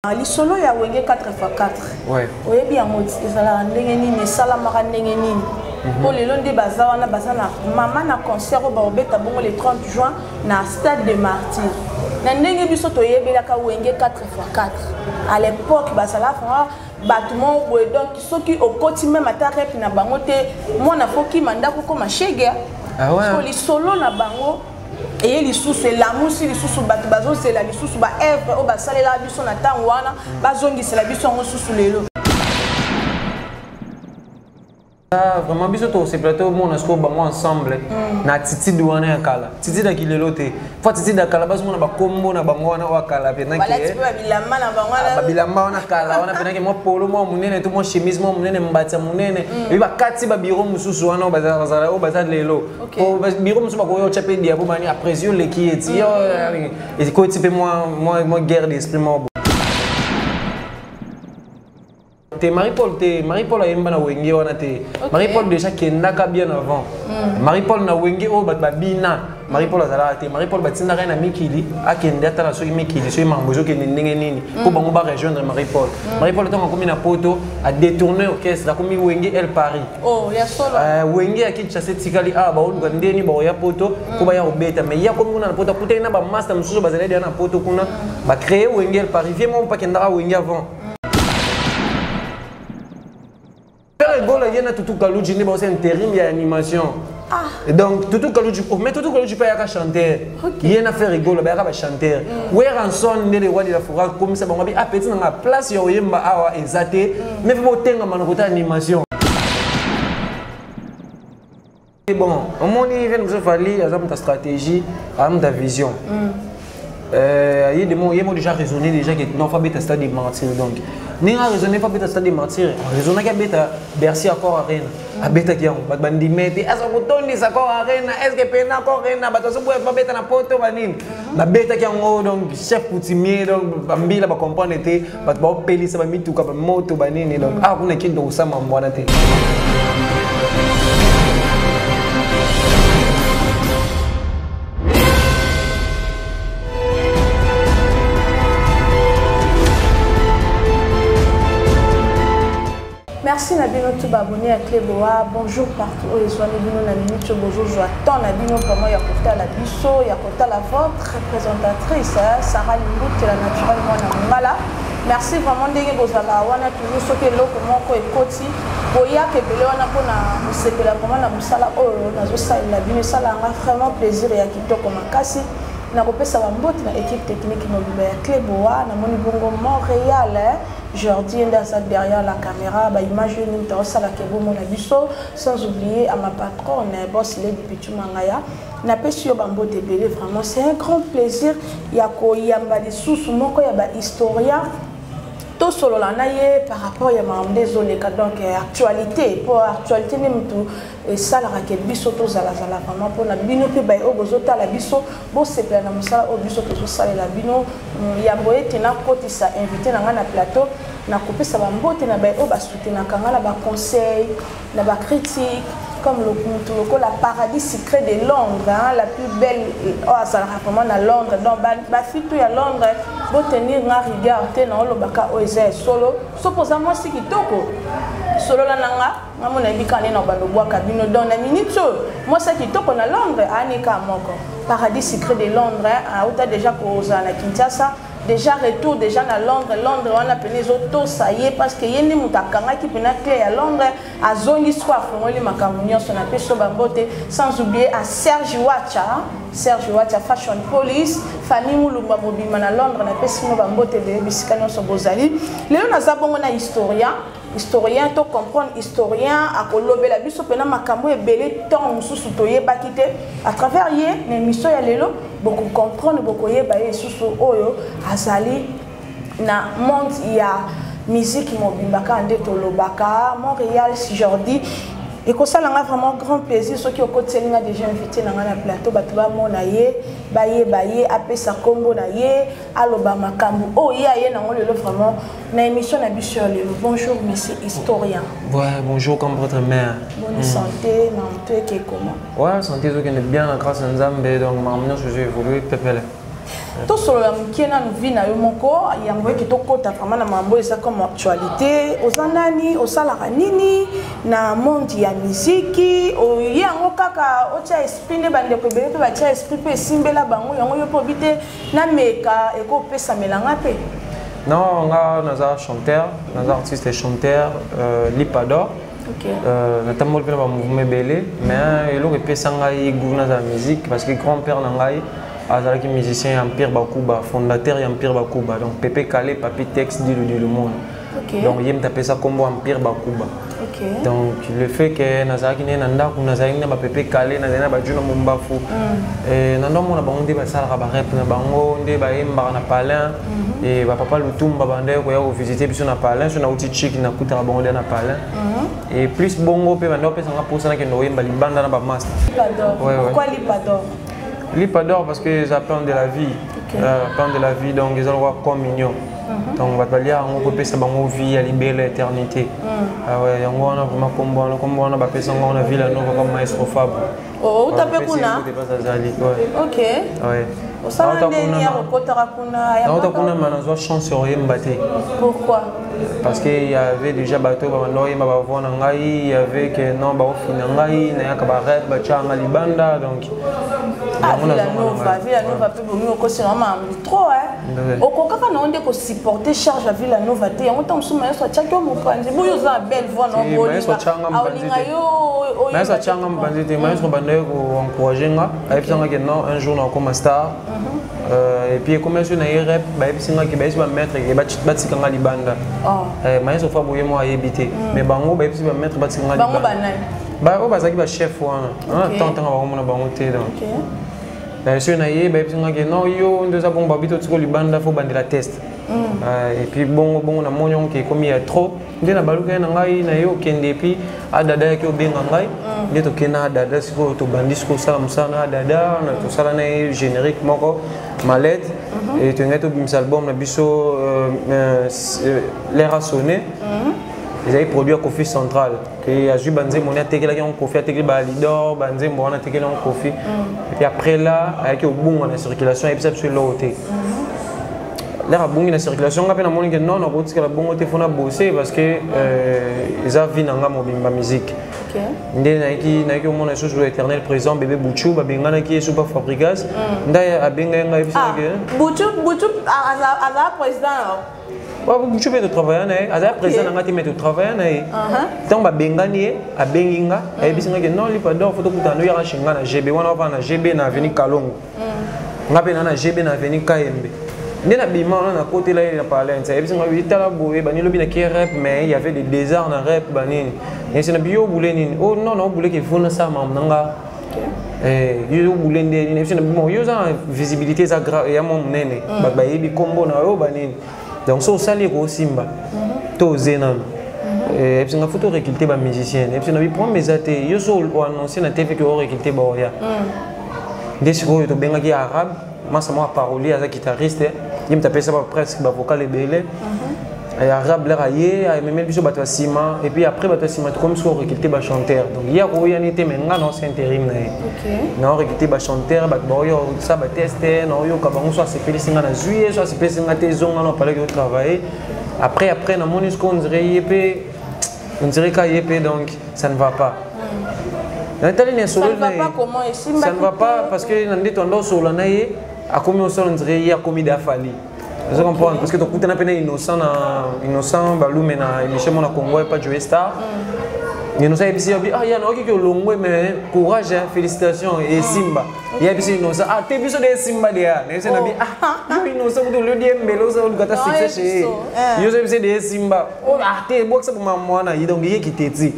Ah, lisolo ya wenge 4x4 oyebi yango ezalaka ndenge nini esalamaka ndenge nini mhm. mpo lelo nde baza wana baza na mama na concert oyo bakobeta bongo le 30 juin na stade de martyr na ndenge biso toyebelaka wenge 4x4 à l'époque bazalaka vraiment bato moko boye donc soki okoti meme ata rep na bango te mwana fokima ndako okoma shege ah lisolo na bango eye lisusu elamusi lisusu bato bazozela lisusu baevre oyo basalelaka biso na ntango wana bazongisela biso yango susu lelo. Ah, vraiment biso tosepela tomona sikoyo bango ensemble mm. na attitude wana ya kala attitude ya kilelo te fo attitude ya kala bazomona bakombo na bango wana oyo ya kala penzababilamba wana kala wana penake mwa polo mwa monene to mwa chemise mwa monene mbati ya monene mm. epi bakati babiro mosusu wana oyo baza lelo Po bureau mosusu bakoki otya mpe diabo bani après yo oleki ye ti ekoti mpe mwa guerre d'esprit moko te. Marie Paul te, Marie Paul ayemba na wenge wana te. Marie Paul déjà kendaka bien avant. Marie Paul na wenge oyo bato babina, Marie Paul azalaka te. Marie Paul batindaka ye na mikili, akende atala soki mikili soki makambo ezokende ndenge nini mpo bango barejoindre Marie Paul. Marie Paul ntango akomi na poto, adétourne orchestre, akomi Wenge El Paris. Oh, ya solo. Wenge ya Kinshasa etikali awa, baoluka ndeni bakoya poto mpo baya kobeta. Mais ye akomi kuna na poto, akutani na bamaster mosusu bazali deya na poto kuna, bacrée Wenge El Paris. Vie moko mpe akendaka Wenge avant. Ferre Gola ye na Tutu Kaluji nde baosa intérim ya animation. Ah. Et donc Tutu Kaluji, oh, mais Tutu Kaluji mpe ayaka chanteur. Ye na Ferre Gola bayaka bachanteur. Werrason nde le roi de la forêt akomisa bango abi apeti nanga place ya oyemba awa eza te, mais mpe botengama na kota animation. Bon, omoni vene mosusu Fally aza moto ya stratégie, aza moto ya vision. Ye demo ye mo déjà raisonné déjà que non, faut abeta stade de martyr. Donc ndenge araisonné faut abeta stade de martyr, raisonnaki abeta Bercy Accor Arena, abetaki yango, bato bandime te aza kotondisa Accor Arena. Est ce que pena Accor Arena bato azoboya babeta na poto banini? Babetaki yango. Donc chef coutumier, donc bambila bacomprendre te, bato baopelisa bamituka bamoto banini. Donc awa kuna ekende kosama mbwana te. Merci na bino tout baabonné ya Clé Boa. Bonjour partout oyo ezwami bino na minute oyo bozozwa temps na bino vraiment ya kotala biso, ya kotala votre présentatrice Sarah Limbuti, la naturelle mwana mongala. Merci vraiment ndenge bozala wana toujours. Soki eloko moko ekoti, boyaka ebele wana mpona kosepela vraiment na mosala oyo nazosalela bino. Esalanga vraiment plaisir ya kitoko makasi. Nakopesa bambote na équipe technique mobimba ya Clé Boa. Namoni bongo Montréal, Jordi nde aza derrière la caméra, baimage oyo nini taosalaka ebomona biso, sans oublier à ma patronne, boss Lady Pichu Mangaya. Napesi yo bambote ebele. Vraiment, c'est un grand plaisir ya koyamba lisusu moko ya bahistorien, tosolola na ye par rapport ya makambo nde ezoleka, donc actualité, po actualité nde mutu esalaka ke biso tozalazala vraiment mpona bino mpe baye oyo bozotala biso, bosepela na mosala oyo biso tozosalela bino. Yambo ete nakotisa invité na ngai na plateau, nakopesa bambote na baye oyo basoutenaka ngai na baconseil, na bacritique, comme mutu lokola Paradis Secret de Londres, hein, la plus belle oyo azalaka vraiment na Londres. Donc bafitu ya Londres, botenir nga rigueur te na olobaka oyo eza ya solo. Soki oza mwasi kitoko, solola na nga, nga mona yebi kaka nde na bando bwaka bino. Donc na minute oyo, mwasi ya kitoko na Londres aanika moko, Paradis Secret de Londres, auta déjà kozala na Kinshasa, déjà retour déjà na Londres. Londres wana pene ezotosa ye parce que ye nde moto akangaki mpena clé ya Londres, azongi siko afongoli makambo nyonso. Napesi yo bambote, sans oublier à Serge Wacha, Serge Wacha Fashion Police, famille Mulumba mobima na Londres, napesi bino bambote ebele bisika nyonso bozali. Lelo naza bongo na historien. Historien, to comprendre, historien akolobela biso mpena makambo ebele ntango mosusu toyebaki te. À travers ye na émission ya lelo, bokocomprendre, bokoyeba ye lisusu oyo azali na monde ya musique mobimba. Kaka nde tolobaka, Montréal Jordi, ekosalanga vraiment grand plaisir soki okotiseli nga déjà invité na nga na plateau, bato bamona ye, bayeba ye, apesa nkombo na ye, aloba makambo oyo ye aye nango lelo vraiment na émission na biso ya lelo. Bonjour monsieur historien. Ouais, bonjour comme votre mère. Bonne santé na moto eke comment? Ouais, santé ezokende bien na grâce ya Nzambe. Donc makambo nyonso ezo évolue pepele. Tosolola mokie nanu vie na yo moko yango eke tokɔta vraiment na mambo eza comme actualité. Oza nani, osalaka nini na monde ya miziki? Oye yango kaka otia esprit nde bandeko ebele mpe batia esprit mpe esimbela bango yango, yo mpe obi te nameka ekopesamelanga mpe? Non, nga naza chanteur, naza artiste et chanteur, Lipador. Natamboli mpe na bamouvement ebele, mais eloko epesa ngai goût nazala musique, parce que grand père na ngai azalaki musicien ya Empire Bakuba, fondateur ya Empire Bakuba, donc Pepe Kale, Papi Tex, Dilu Dilu Mona. Donc ye moto apesa nkombo Empire Bakuba. Donc le fait que nazalaki nde na ndako, nazalaki na bapepe Kale, nazalaki na bajuna Mombafu, na ndomona bango nde basalaka barep na bango, nde bayembaka na palin. E bapapa Lutumba bandaki koya kovisite biso na palin. So nauti chiki, nakutaka bango nde na palin. Et plus bongo mpe banda opesanga mposa nakende koyemba libanda na bamaster. Pourquoi Lipador? Lipador parce que eza pain de la vie. Pain de la vie, donc eza lokola communion. Donc bato balia yango, kopesa bango vie ya libela, éternité. Yango wana vraiment kombo wana, kombo wana bapesa ngo na Ville Nova comme maestro Fab. Outa mpe kuna? Azali. Ok, osala ndeni ya kokotaka kuna? Nauta kuna, ma nazwa chance ya koyemba te. Pourquoi? Parce que y avait déjà bato babanda oyemba bavoix na ngai, y avait que non, baofina ngai, nayaka barep, batya nga libanda, donc Villanova, Villanova mpe bomi okosina makambo trop. Okokaka na yo nde kosupporte charge ya Villanova te. Yango ntango mosusu mayeso atiaki yo mopanzi boyo, oza na belle voix na olinga yo. Mayeso atianga mopanzi te. Mayeso bandaki koencourage nga, ayebisanga ke non, un jour nakokoma star. Et puis ekomi so na ye rep, bayebisi nga ke bayebisi bamaître ke batika nga libanda. Mayeso fa boye mo ayebi te, mais bango bayebisi bamaître batika nga libanda. Oyo bazalaki bachef wana, ntango bakomona bango te. Donc soki na ye, bayebisi nga ke non, yo nde oza bongo, babi totika libanda, fo bandela test. Et puis bongo bongo namoni yango ke ekomi ya trop, nde na baluka ye na ngai na ye okende. Et puis adada yaki obenga ngai, nde tokende na adada. Sikoyo tobandi sikoyo osala mosala na adada, na tosala na ye générique moko malette, et tolingai tobimisa album na biso L'air a sonné. Ezali produit ya Kofi Central ke azwi banzembo ne, atekelaki yango Kofi, atekeli balidor banzembo wana, atekeli yango Kofi. Et puis après là ayaki obunga na circulation, ayebisa biso eloko te. L'heure abungi na circulation, nga mpe namoni ke non, nakotikala bongo te, fo na bosser, parce que eza vie na nga mobimba, musique. Nde nayaki omona lisusu éternel président bébé Buchu, babenganaki ye so pa Fabrigas, nde abengai ngai, ayebisaki. Buchu azala président? Buchu mpe totravailla na ye, azala président na nga te, mais totravailla na ye. Ntango babengani ye, abengi nga, ayebisi nga ke non, Lipador, fo tokutana, noyaka chez nga na GB wana, wafana na GB na avenue Kalongo, nga mpe na GB na avenue Kayembe. Nde na bima wana, nakotela ye na parlente, ayebisi nga: "Tala boye, bani lobi naki rep, mais il y avait des désarts na rep banini." Nayesi na bi: "Yo obule nini?" "Oh non, na obule ke fo nasala makambo na nga." "Yo obule nde nini?" Ayebisi na bi: "Bon, yo oza na visibilité, eza ya mwa monene, bato bayebi nkombo na yo banini, donc so osali ekosimba to oze nano." Ayebisi nga: "Fo torecruter bamusicien." Ayebisi na bi: "Problème eza te, yo so oannonce na TV ke orecruter, baoya." Nde sikoyo tobengaki Arabe masa moko, parolier, aza guitariste, ye moto apesa ba presque bavocal ebele. Arabe lere aye, amemeli biso bato ya nsima. Et puis après bato ya nsima, tokomi sikoyo recruter bachanteur. Donc ye akoyani te, mais nga naosa intérim na ye, nao recruter bachanteur, bato baoyo osala batest, naoyoka bango. So asepelisi nga, nazwi ye, so asepelisi nga te, ezonga na opalaki otravailler. Après namoni sikoyo, on dirait ye mpe, on dirait ka ye mpe, donc ça ne va pas. Natali na Ça esolo. ne va pas comment? Esimba? Ça ne va pas parce que na nde toanda osolola na ye, akomi osala, on dirait ye akomi da Fally. Ozo comprendre? Parce que tokutana mpe na Innocent, na Innocent Balume, na émission mo na Congo epa Joe Star. Innocent ayebisi yo bi: "Ah ya, naoki olongwe, mais courage hein, félicitations, esimba." Ye ayebisi Innocent: "Ah te, biso de esimba de ya." Nayebisi na bi: "Ah yo Innocent, kutu olio diembele, oluka ta succès chez ye, yo ozoyebisi de esimba. Ah te, ebwakisa boma mwana ye." Donc ye kiteti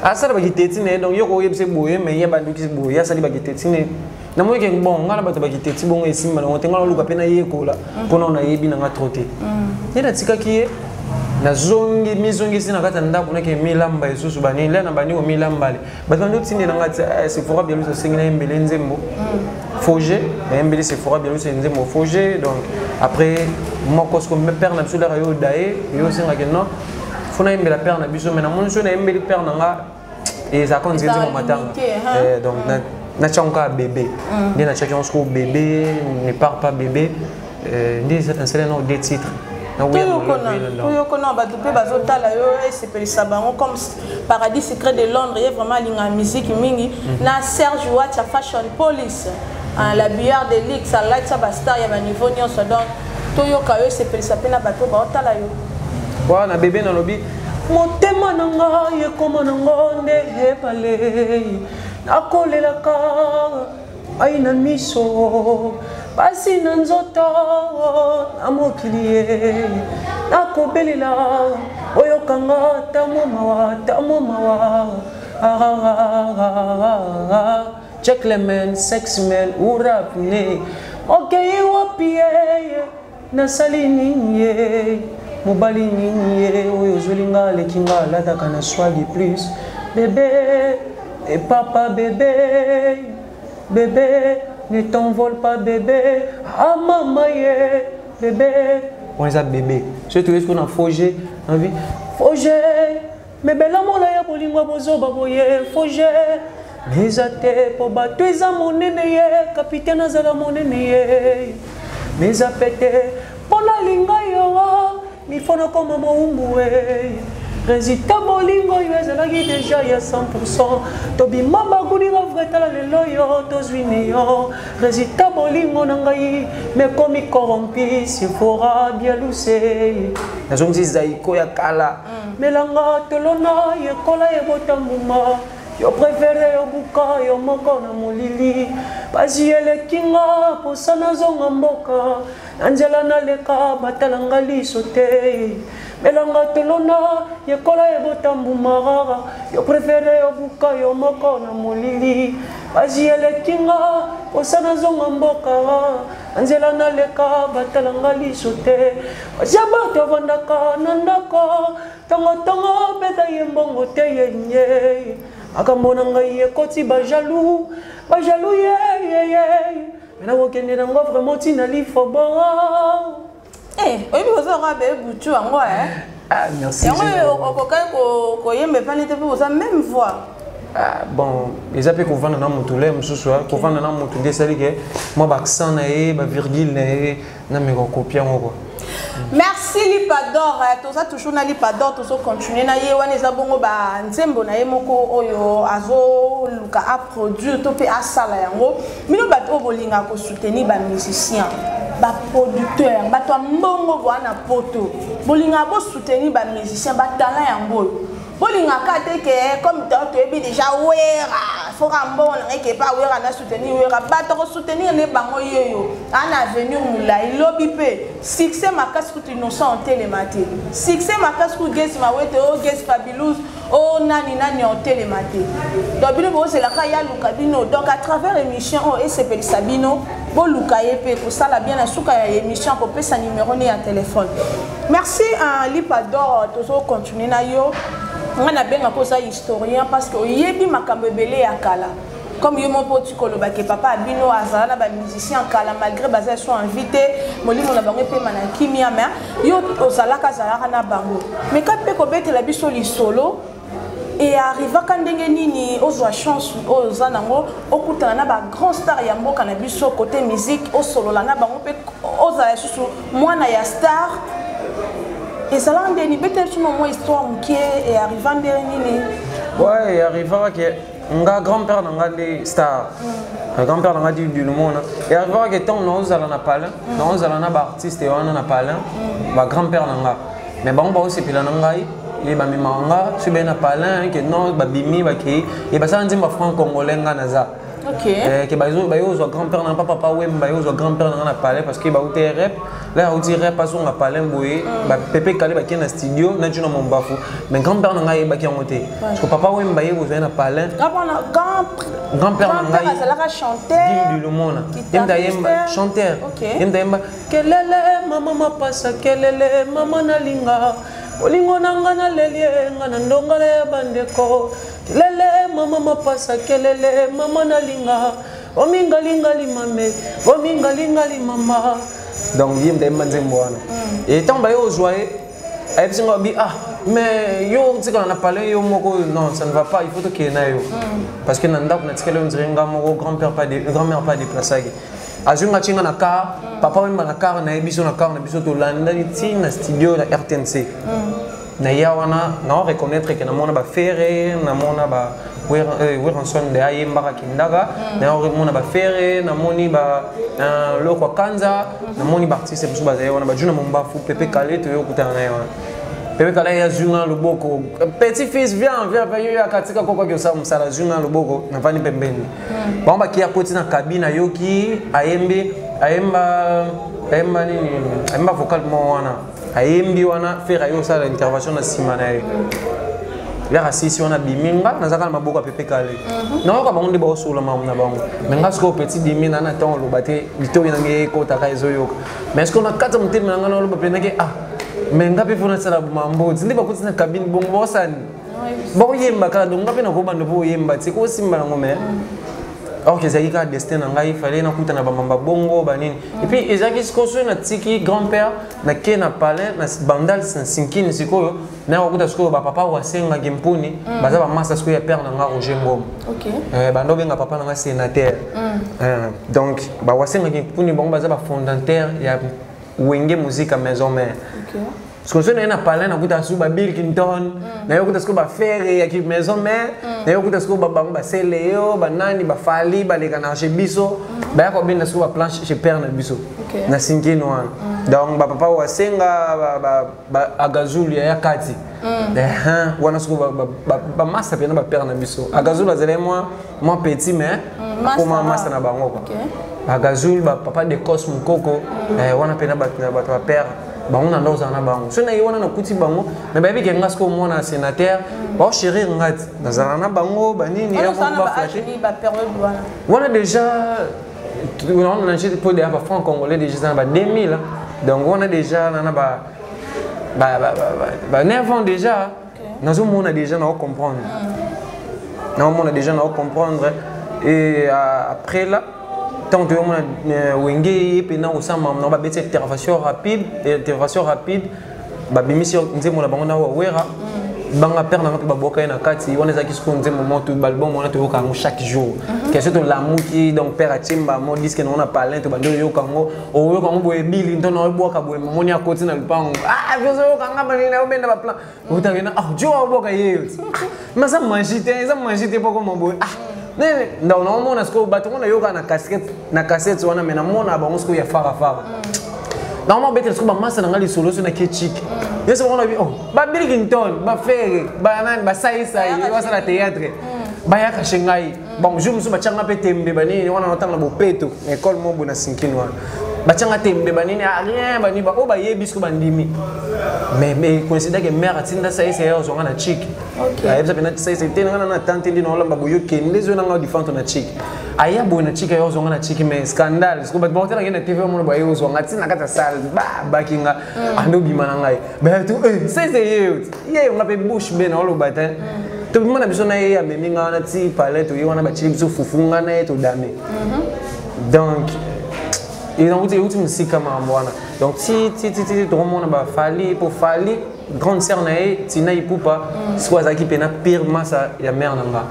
asala bakiteti na ye, donc yo koyebisa boye, mais ye bandukisi boye, ye asali bakiteti na ye. Namoni ke bon, ngai na bato bakiteti bongo esimba nango te, ngai naluka mpe nayekola mpona nayebi nanga trop te. Nde natikaki ye, nazongi, mizongisi na kati ya ndako, nake milamba lisusu banini le na bandi komilambale. Bato bandi otindela nga ti Sephora Bialusi asengi nayembele nzembo Foge, nayembeli Sephora Bialusi nzembo Foge. Donc après moko siko père na biso laka yo daye, yo osengaki non, fo nayembela père na biso, mais namoni so nayembeli père na nga, ezalaka nzembo matanga. Donc Natya yango kaka bébé. Nde natiaki yango sikoyo bébé ne part pas bébé. Nde nasala nao deux titres. Toyokona bato mpe bazotala yo, esepelisa bango comme Paradis Secret de Londres. Ye vraiment alingaka musique mingi. Na Serge Wacha Fashion Police, la billard de lix, alatisa bastar ya baniveau nyonso. Donc toyoka yo, esepelisa mpe na bato baotala yo. Wana bébé nalobi: motema na ngai ekoma nango nde ebale, nakolelaka ai na miso, pasi na nzoto, na mokili ye nakobelela, oyokanga ata mwa mawa, ata mwa mawa. Gentleman, sexman ou rap ne okei wapi ye? Nasali nini ye? Mobali nini ye oyo ozweli nga aleki nga, alataka na swagi plus? Bébé et papa, bébé, bébé, ne t'envole pas bébé. Ah mama ye bébé, wana eza bébé. Soki toyesi ko na foge na vie foge mebela mola ya bolingo ya bozoba boye foge eza te, mpo bato eza monene ye kapitaine azala monene ye meza pete mpo nalinga yo mifo nakoma mowumbu e. Résultat, bolingo oyo ezalaki déjà ya 100, tobima baguninga vrai. Tala lelo oyo tozwi neyo. Résultat, bolingo na ngai mekomi corrompi. Sephora Bialuse, nazongisi zaiko ya kala. Melanga tolona yekola ebota mbuma, yo préféré yobuka yo moko na molili. Pasi eleki nga, posa nazonga mboka, na nzela naleka batalanga liso te. Melanga tolona yekola ebota mbuma, yo préféré yobuka yo moko na molili. Pasi eleki nga, posa nazonga mboka, na nzela naleka batalanga liso te. Pasi ya bato avandaka na ndako ntongotongo, beta ye mbongo te yenye. Makambo na ngai ekoti bajaloux, bajaloux yeyeye. Me nakokende nango vraiment ntina lifobo. Oyebi kozalaka be butu yango. Ah, merci. Yango okokaki koyemba epani te mpo boza même voix. Ah, bon, eza mpe kovanda na motu le mosusu, kovanda na motu nde esali ke mwa baaccent na ye, bavirgule na ye, nameka kopia yango kua. Merci Lipador. Toza toujours na Lipador, tozocontinue na ye. Wana eza bongo banzembo na ye moko oyo azoluka aproduire to mpe asala yango. Bino bato oyo bolingaka kosoutenir bamusicien, baproducteur, bato ya mbongo boa na poto, bolingaka bosoutenir bamusicien, batalent yango oyo bolingaka te ke comme to toyebi déjà Wera, foka mbongo na ngai kepa Wera, na soutenir Wera. Bato kosoutenir nde bango yeyo ana avenir molai, lobi mpe succès makasi. Kutu Innocent otelema te, succès makasi kutu Gesi Mawete o Gesi Fabilous o nani nani otelema te. Donc bino bozelaka ya luka bino. Donc à travers émission oyo esepelisa bino, boluka ye mpe kosala bien. Na suka ya émission kopesa numéro ne ya téléphone. Merci Lipador. Tozocontinue na yo. Ngai nabengaka oza historien parce que oyebi makambo ebele ya kala. Comme yo moko oti kolobake, papa abino azala na bamusicien kala, malgré baza so invité, molimo na bango epema na kimia. Mais yo ozalaka azalaka na bango, mais ka mpe kobetela biso lisolo e arrivaka ndenge nini ozwa chance oyo oza nango, okutana na bagrand star ya mboka na biso côté musique, osolola na bango mpe ozala lisusu mwana ya star. Ezalaka ndeni? Betela biso na mwa histoire moke, e arriva ndenge nini? Ouais, arrivaka ke nga grand père na nga nde star. Grand père na nga di du monde. E arrivaka ke ntango naozala na palin, naozala na baartiste wana na palin, bagrand père na nga, mais bango baosepela na ngai ye, bamemaka nga soki baye na palin ke non, babimi bakei e basala nzembo franc congolais, nga naza. Ke bayozwa grand père na nga, papa Wemba, bayozwa grand père na nga na palais parce que bauti rep là, auti rep, azonga palais boye, bapepe kale bakei na studio na Juna Mombafu. Mais grand père na ngai ayebaki yango te parce que papa Wemba ye kozwa ye na palais. Grand père na ngai azalaka chanteur. Lumona, ye mutu ayemba, chanteur. Ye mutu ayemba kelele mama mapasa, kelele mama nalinga bolingo na nga, naleli ye nga na ndongala ya bandeko, kelele mama mapasa, kelele mama nalinga omingalingali mame, omingalingali mama. Donc ye mutu ayemba nzembo wana. E ntango baye ozwa ye, Ayebisi nga bi: "Ah, mais yo otikala na palais yo moko, non, ça ne va pas, il faut tokende na yo." Parce que na ndako natikali, on dirait nga moko, grand père pas, grand mère pas déplaçaki. Azwi nga, tie nga na car, papa oyemba na car na ye, biso na car na biso, tolandani ti na studio na RTNC. Na ya wana nao reconnaître ke namona baFerre, namona ba Werrason nde ayembaka kendaka, namona baFerre, namoni ba Loko Kanza, namoni baartiste mosusu bazali wana, bajuna Mombafu, Pepe Kale. Toyokutana na ye wana, Pepe Kale ye azwi nga loboko: "Petit fils, viens, viens." Pe yo yaka, tika koko aki osala mosala. Azwi nga loboko, navandi pembeni. Bango bakia koti na cabine, ayoki ayembi, ayemba, ayemba nini, ayemba vocal moko wana, ayembi wana. Ferre aye osala intervention na nsima na ye. Lere asisi wana, abimi. Nga nazaka na maboko ya Pepe Kale, nayoka bango nde baosola makambo na bango. Me nga sikoyo petit dimi na na ntango oloba te, litoi na ngai ekotaka, ezoyoka. Mais sikoyo na kati ya motema na ngai naoloba mpendake: "Ah, mais nga mpe mpo nasala mamboti nde bakoti na cabine bongo, baosani bakoyemba kaka." Donc nga mpe nakobanda mpo oyemba ti kosimba nango, mais or que ezalaki kaka destin na ngai, fallait nakuta na bamamba bongo banini. Et puis ezalaki sikoyo, soki natiki grand père, nake na palais na Bandal na Sinkini, sikoyo nayakokuta sikoyo bapapa wasengaki mpuni, baza bamasa sikoyo ya père na nga Roger Ngoma. Bando obenga papa na nga sénateur. Donc bawasengaki mpuni, bango baza bafondateur ya Wenge Musica Maison Mère. Sikoyo soki naye na palais, nakuta su baBill Clinton, naye kokuta sikoyo baFerre ya Maison Mère, naye kokuta sikoyo babango basele yo banani, baFally baleka na chez biso, baya kobenda sikoyo baplanche chez père na biso na Sinkini wana. Donc bapapa wasenga Agazulu yaya kati wana, sikoyo bamasa mpena bapère na biso. Agazulu azali mwa petit, mais akoma masa na bango quoi. Agazul, bapapa de Cos Mokoko wana mpena, bato bapère bango na ndako ozala na bango. So na ye wana nakuti bango, mais bayebi ke nga sikoyo mwana sénateur, baochérir nga ti nazala na bango banini. Wana déjà na po deya bafranc congolais déjà eza na ba 2000. Donc wana déjà nana ba 9 ans déjà, nazomona déjà, naocomprendre, naomona déjà, naocomprendre. Et après là, tant toyomona Wenge ye mpena kosala na babeti intervention rapide, intervention rapide, babimisi nzembo na bango na Wawera banga père nanga mpe babwaka ye na kati wana. Ezalaki sikoyo nzembo moko, baalbum wana toyoka yango chaque jour. Question tolamuki, donc père atiemba mo disque nango na palin, tobandi oyoka yango, oyoka yango boye bili ntono oyebwaka boye, mamoni akoti na lupango: "Ah, oyoka nga banini, obenda baplan otangena." Ah, jo abwaka ye, mais eza magie te, eza magie te mpo koma boye. Ah, ndako naomona sikoyo bato ngo nayoka na casquette, na cassette wana, mais namona bango sikoyo ya farafara, nakoma obetela sikoyo bamasa na nga lisolo. So nake chike nyonso bango nabi: "Oh, baBill Clinton, baFerre, banani, basaisai basala théâtre, bayaka chez ngai." Bon, jour mosusu batianga mpe tembe banini wana, natanga na bopeto na école mobo na Sinkini wana, batianga tembe banini, rien banini, oyo bayebi sikoyo bandimi. Mais coïncide que mère atinda saisai ozwanga na chike, ayebisa mpena saisai te nanga na tante ndi naolamba boye, okende zwe nanga odifanto na chike. Aya boye na chike, aya ozwanga na chike, mais scandale sikoyo, bato bakotelaki na TV, omona boye ozwanga ntina kati ya salle, babaki nga, ande obima na ngai, bato saisai ye ye nga mpe bouche be naoloba te. Tobima na biso na ye, amemi nga wana ti palais, toye wana, batieli biso fufu, nga na ye todame. Donc euti mosika makambo wana. Donc ti ti ti ti tokomona baFally, mpo Fally grande sœur na ye Tina Ipupa sikoyo azalaki mpena pire masa ya mare na nga.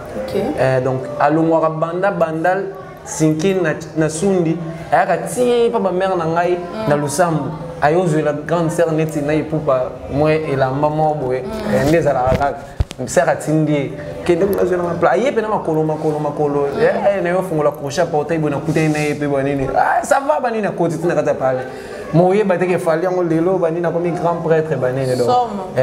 Donc alongwaka banda Bandal Sinkini na Sundi, ayaka ti mpa bamare na ngai na Lusambo, ayozwela grande sœur neti na Ipupa mwa elamba moko boye nde ezalaka kaka. Sœur atindi ye: "Kende kuna, zwela mapla." Aye mpena makolo makolo makolo na ye, ofungola crochet portail boye, nakutani na ye mpe banini: "Ah, ça va?" Banini, akoti ntina kati ya palais, moyeba teke Fally yango lelo banini akomi grand prêtre banini. Donc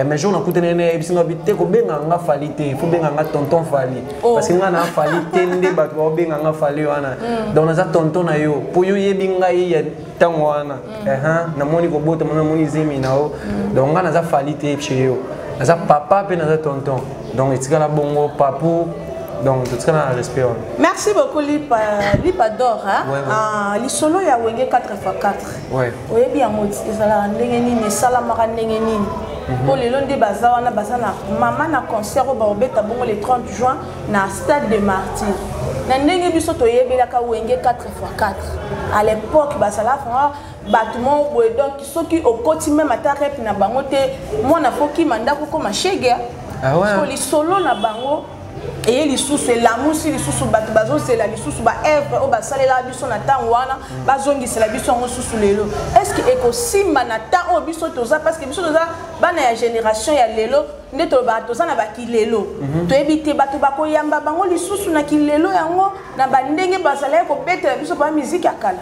mais jour nakutani na ye, yebisi nga bi te kobenga nga Fally te, faut benga nga tonton Fally, parce que nga na Fally te nde bato baobenga nga Fally wana. Donc naza tonton na yo mpo yo yebi ngai ya ntango wana, namoni kobotama, namoni zemi na yo. Donc nga naza Fally te chez yo, naza papa mpe naza tonton. Donc etikala bongo papu, donc totikala na respect wana. Merci beaucoup Lipa, Lipa d'or, hein? Ouais. Ah, lisolo ya Wenge 4x4. Oyebi yango ezalaka ndenge nini, esalamaka ndenge nini, mpo lelo nde baza wana, baza na mama na concert oyo baobeta bongo le 30 juin na Stade de Martyr. Na ndenge biso toyebelaka Wenge 4x4 à l'époque, bazala vraiment Bato moko boye, donc soki okoti même ata rep na bango te, mwana fokima ndako koma shege. Ah ouais. So lisolo na bango eye lisusu, elamusi lisusu bato bazozela lisusu baœuvre oyo basalelaka biso na ntango wana, bazongisela biso yango susu lelo. Est ce que ekosimba na temps oyo biso toza? Parce que biso toza bana ya génération ya lelo, nde tolobaka toza na bakilelo. Toyebi te bato bakoyamba bango lisusu na kilelo yango na bandenge bazalaki kobetela biso pa miziki ya kala.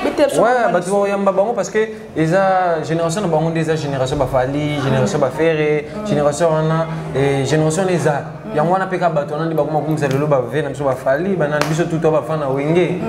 Betela biso. Ouais, bato bakoyamba bango parce que eza génération na bango nde eza génération baFally, génération baFerre, génération wana, génération wana eza yango wana mpe kaka bato wana nde bakoma kumisa lelo bave na biso, baFally, banani, biso tuto bafan na Wenge.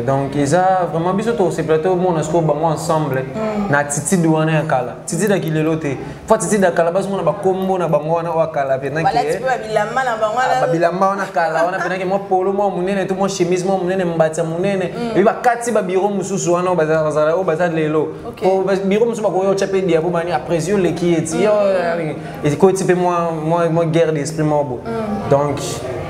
Donc eza vraiment biso tosepela tomona sikoyo bango ensemble na attitude wana ya kala, attitude ya kilelo te. Fo attitude ya kala, bazomona bakombo na bango wana oyo ya kala mpenza. Balati mpe babilamba na bango wana. Babilamba wana kala wana mpenaki mwa polo mwa monene to mwa chemise mwa monene, mbati ya monene, epi bakati babiro mosusu wana oyo oyo baza lelo. Po biro mosusu bakoya otya mpe diabo bani après yo oleki eti yo ekoti mpe mwa guerre d'esprit moko bo. Donc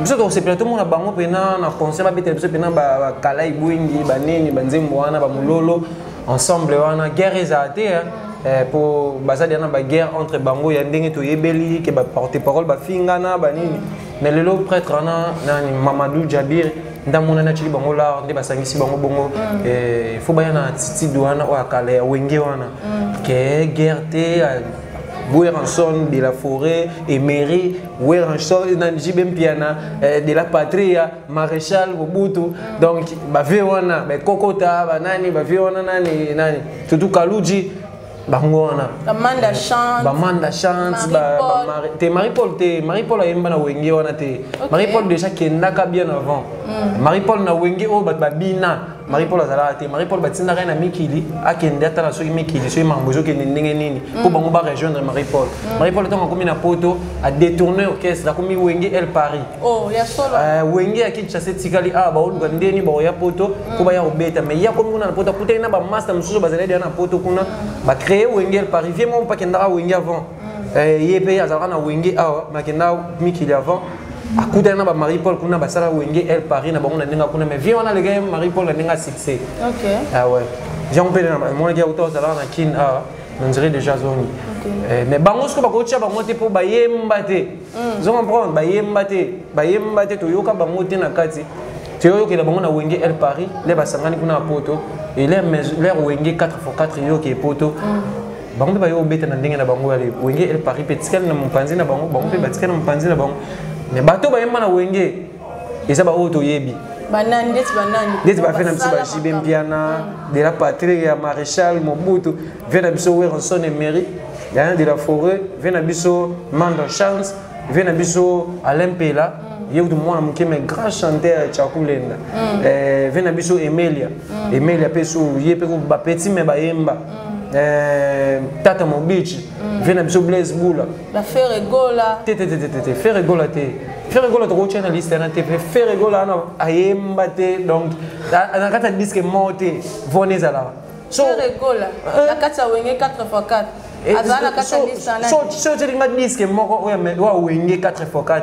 biso tokosepela tomona bango mpena na concert, babetela biso mpena bakala ibwingi, banini, banzembo wana, bamololo ensemble wana. Guerre ezala te, hein. Po baza deya na baguerre entre bango ya ndenge toyebeli ke baporte parole bafingana banini. Mais lelo prêtre wana nani, Mamadou Jabir, ndamonani atili bango lar nde basangisi bango bongo. Faut baya na attitude wana oyo akala ya Wenge wana, ke guerre te. Werrason de la Forêt, Emery, Werrason, JB Mpiana, de la Patria, Maréchal Mobutu. Donc, ba wana, ba Kokota, ba nani, ba wana nani, nani. Surtout Kaluji, bango wana. Amanda Chante. Bamanda Chante, Marie-Paul. Te Marie Paul te, Marie Paul ayemba na Wenge wana te. Marie Paul déjà kendaka bien avant. Marie Paul na Wenge oyo bato babina, Marie Paul azalaka te. Marie Paul batindaka ye na mikili, akende atala soki mikili, soki makambo ezokende ndenge nini, mpo bango barejoindre Marie Paul. Marie Paul ntango akomi na Poto, adétourne orchestre, akomi Wenge El Paris. Oh, ya solo? Wenge ya Kinshasa etikali awa, baoluka ndeni baoya Poto mpo baya kobeta. Mais ye akomi kuna na Poto, akutani na bamaster mosusu bazali deya na Poto kuna, bacréé Wenge El Paris. Vie moko mpe akendaka Wenge avant. Ye mpe azalaka na Wenge awa, mais akendaka mikili avant, akutani na bamarie Paul kuna, basala Wenge El Paris na bango na ndenge kuna. Mais vie wana aleka ye Marie Paul na ndenge ya succès. Ah ouais, jango mpe monaki auta ozalaka na Kine awa, on dirait déjà zongi. Mais bango siko bakotia bango te mpo bayemba te. Ozo comprendre? Bayemba te, bayemba te, toyoka bango te na kati. Toyokela bango na Wenge El Paris le basangani kuna na Poto et leur Wenge 4x4 yoke Poto. Bango mpe bayo obeta na ndenge na bango ya Wenge El Paris mpe tikali na mopanzi na bango, bango mpe batikali na mopanzi na bango. Mais bato bayemba na Wenge eza baoyo toyebi. Banani? Ndeti banani? Ndeti bafe na biso Basala baJB makambo. Mpiana, de la Patrie ya Maréchal Mobutu, vie na biso Werrason Emery Yayan de la Forêt, vie na biso Manda Chance, vie na biso Alain Pela, ye kutu mwana moke mais grand chanteur ya Chakulenda. Vie na biso Emelia, Emelia mpe so ye mpe bapeti me bayemba. Tata Mobichi, vie na biso Blaise Bula. BaFerre Gola? Te, te, te, te, te, te, Ferre Gola te. Ferre Gola tokotia na liste wana te. Ferre Gola wana ayemba te, donc na kati ya disque moko te vone ezalaka. So Ferre Gola na kati ya Wenge 4x4 azala na kati ya liste wana? So otialinga disque moko oyo oyo Wenge 4x4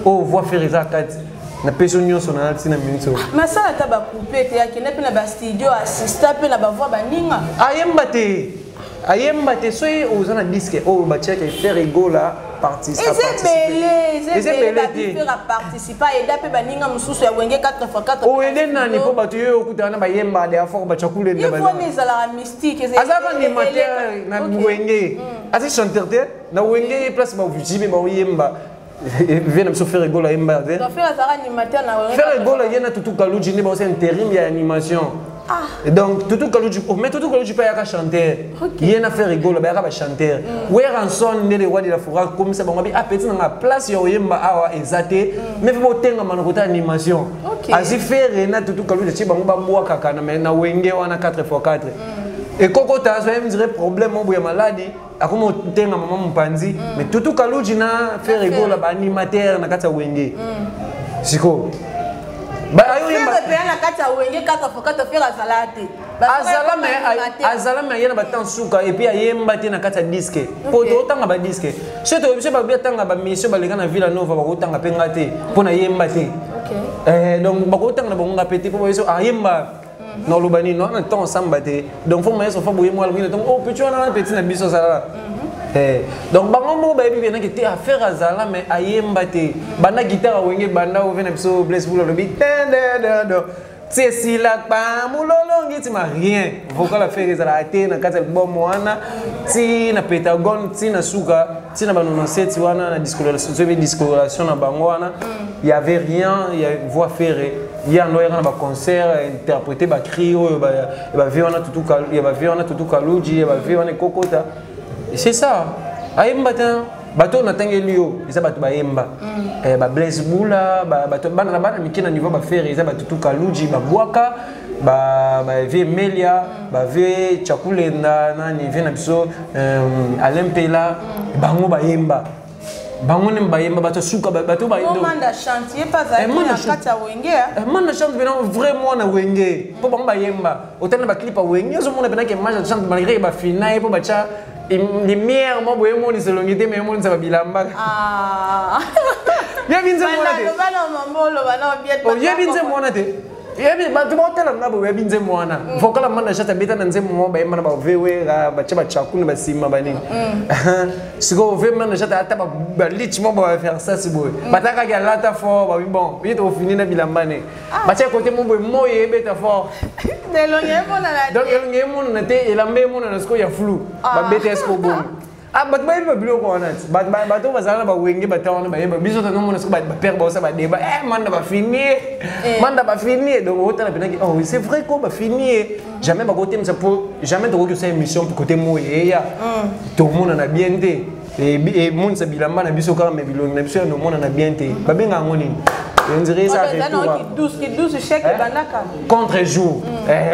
oyo voix Ferre eza kati, napesi yo nyonso na ntina minute oyo. Masala ata bacoupe te, akende mpe na bastudio, assista mpe na bavoix baninga. Ayemba te, ayemba te. Soki oza na disque oyo batiaka Ferre Gola Eza ebele, eza Eza ebele. ebele te. BaFerre aparticipa, aida mpe baninga mosusu ya Wenge 4x4. Oyede nani? Mpo bato yo okutana na bayemba de afort bachakulenda. Ivone ezalaka mystique. Azalaka animateur na Wenge, aza chanteur te na Wenge. Place baJB baoyemba, vie na biso Ferre Gola ayemba te. Donc Ferre azalaka animateur na Wenge? Ferre Gola, ye na Tutu Kaluji nde baosa intérim ya animation. Et donc Tutu Kaluji, oh, mais Tutu Kaluji mpe ayaka chanteur. Ye na Ferre Gola bayaka bachanteur. Werrason nde le roi de la forêt akomisa bango abi apeti nanga place ya oyemba awa eza te, mais mpe botengama na kota animation. Azwi Ferre na Tutu Kaluji, atie bango babwakaka na Wenge wana 4x4. Ekokota azwa ye mdire problème oyo ya maladi, akoma otenga mama mopanzi. Mais Tutu Kaluji na Ferre Gola baanimateur na kati ya Wenge sikoyo. Ayoyemba. Ferre mpe na kati ya Wenge 4x4, Ferre azala te? Azala me, azala me aye na batemps suka et puis ayemba te na kati ya disque. Po totanga badisque, so toyebi so babi atanga bamission baleka na Villa Nova, bakotanga mpe nga te mpo nayemba te. Donc bakotanga na bango nga mpe te mpo bayebi so ayemba. Naoloba nini wana ntango osamba te. Donc fo maestro fo boye mwana bino ntango, oh, petit wana wana petit na biso azala. Donc bango moko bayebi penaki te affaire azala, mais ayemba te. Banda guitare awenge, banda ove na biso Blaise Bula alobi tendedendo ti esila kpa mololongi ntima, rien vocal affaire ezalaka te na kati ya album wana, ti na Pentagone, ti na suka, ti na ba 97 wana na discoloration na bango wana, y avait rien ya voix. Ferre ye ando ayaka na baconcert, interprété bacri oyo ya bavie wana, ya bavie wana Tutu Kaluji, ya bavie wana ekokota. C'est ça, ayemba te. Bato oyo natangeli yo eza bato bayemba, baBlaise Bula, bato bana na bana mike na niveau baFerre eza baTutu Kaluji, babwaka bavie Emelia, bavie Chakulenda, nani vie na biso, Alain Mpela. Bango bayemba, bango nde bayemba, bato suka, bato. Manda Chante, ye mpe azalaki na kati ya Wenge. Manda Chante mpena vrai mwana Wenge, mpo bango bayemba. Otali na baclip ya Wenge, ozomona mpena ke Manda Chante, malgré bafina ye mpo batya lumière mo boye, emonisa elongi te, me emonisa babilamba. Yebi nzembo wana te? Oyebi nzembo wana te? Yebi bato baotala nga boye, oyebi nzembo wana, vocal Manda Chante abeta na nzembo moko bayemba na bavewera, batya bachakuna basima banini. Sikoyo ve Manda Chante ata balich mo baversasi boye, batakaki alata fort, babi bon, ye tofini na bilamba ne batya kote mo boye, moi ebeta fort. Donc elongi emonana te, elamba emonana sikoyo ya flou, babeta ye sikoyo bongo. Ah, bato bayebi babiloko wana ti bato bazala na baWenge, bata wana bayeba. Biso tanomona soki bapere baosa badeba, Manda bafini ye, Manda bafini ye. Donc otala mpenaki, oh, c'est vrai ko bafini ye, jamais bakotemisa po jamais tokoki kosala émission kote moi eya tomonana bien te, emonisa bilamba na biso kaka, me bilongi na biso ya nomonana bien te. Babenga yango nini? On dirait ça contre jour.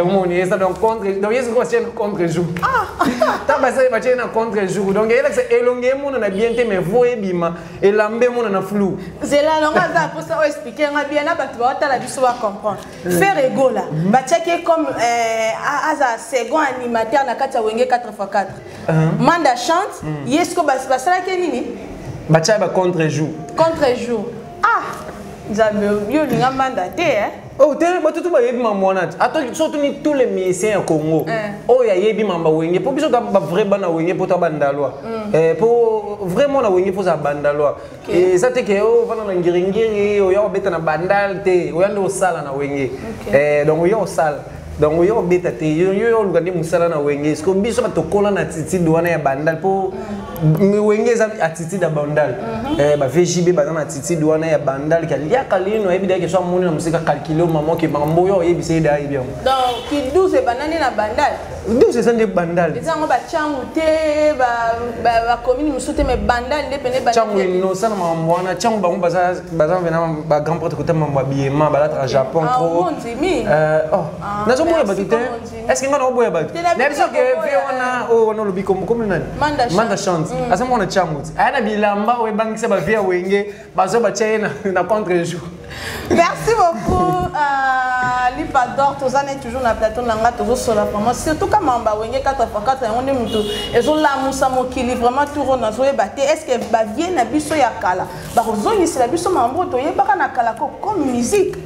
Omoni eza donc contre, donc ye sikoyo batie na contre jour. Ntango basali batie na contre jour, donc eyelakisa elongi emonana bien te, mais voix ebima, elamba emonana flou. Nzela nango aza mposa oyo expliquer nga bien na bato baotala biso bacomprendre. Ferre Gola batiaki comme aza second animateur na kati ya Wenge 4x4. Manda Chante ye siko basalaki nini? Batia ba contre jour. Contre jour. Ah, Nzambe, yo olinga Manda te, eh? Oh te, bato tu bayebi mambo wana te. Ata surtout ni tous les musiciens ya Congo oyo ayebi mamba Wenge, mpo biso ta bavrai bana Wenge, mpo ta bandalwa, mpo vraiment na Wenge mpo ozala bandalwa. Eza te ke ovanda na Ngiringiri, oya obeta na Bandal te, oya nde osala na Wenge. Donc oya osala, donc oya obeta te, yo oluka nde mosala na Wenge. Parce que biso bato tokola na attitude wana ya Bandal, mpo Wenge eza attitude ya Bandal. Ba VJB baza na attitude wana ya Bandal, ke aliaka lino, ayebi dayake so amoni na mosika, calcule mama ke makambo oyo oyebisa ye, da ayebi yango. Donc ki 12 ebandani na Bandal. 12 eza nde Bandal. Eza yango bachangu te, bacommune mosusu te, mais Bandal nde pene. Ntango innocent na makambo wana, ntango bango baza mpena bagrand prêtre kota mambo ya biema, balataka Japon trop. Nazomona bato te. Est ce que nga naoboya bato na biso ke ve wana oyo wana olobi kombo nani? Manda Chante aza mwana Ntango ti aya na bilamba oyo ebangisa bavie ya Wenge, bazo batia ye na contre jour. Merci beaucoup, Lipa d'Or. Tozani toujours na plateau na nga, tozosola vraiment surtout ka mamba Wenge 4x4. Yango nde motu ezolamusa mokili vraiment. Tour oyo nazoyeba te, est ce que bavie na biso ya kala bakozongisela biso mambo oyo toyebaka na kala ko comme musique?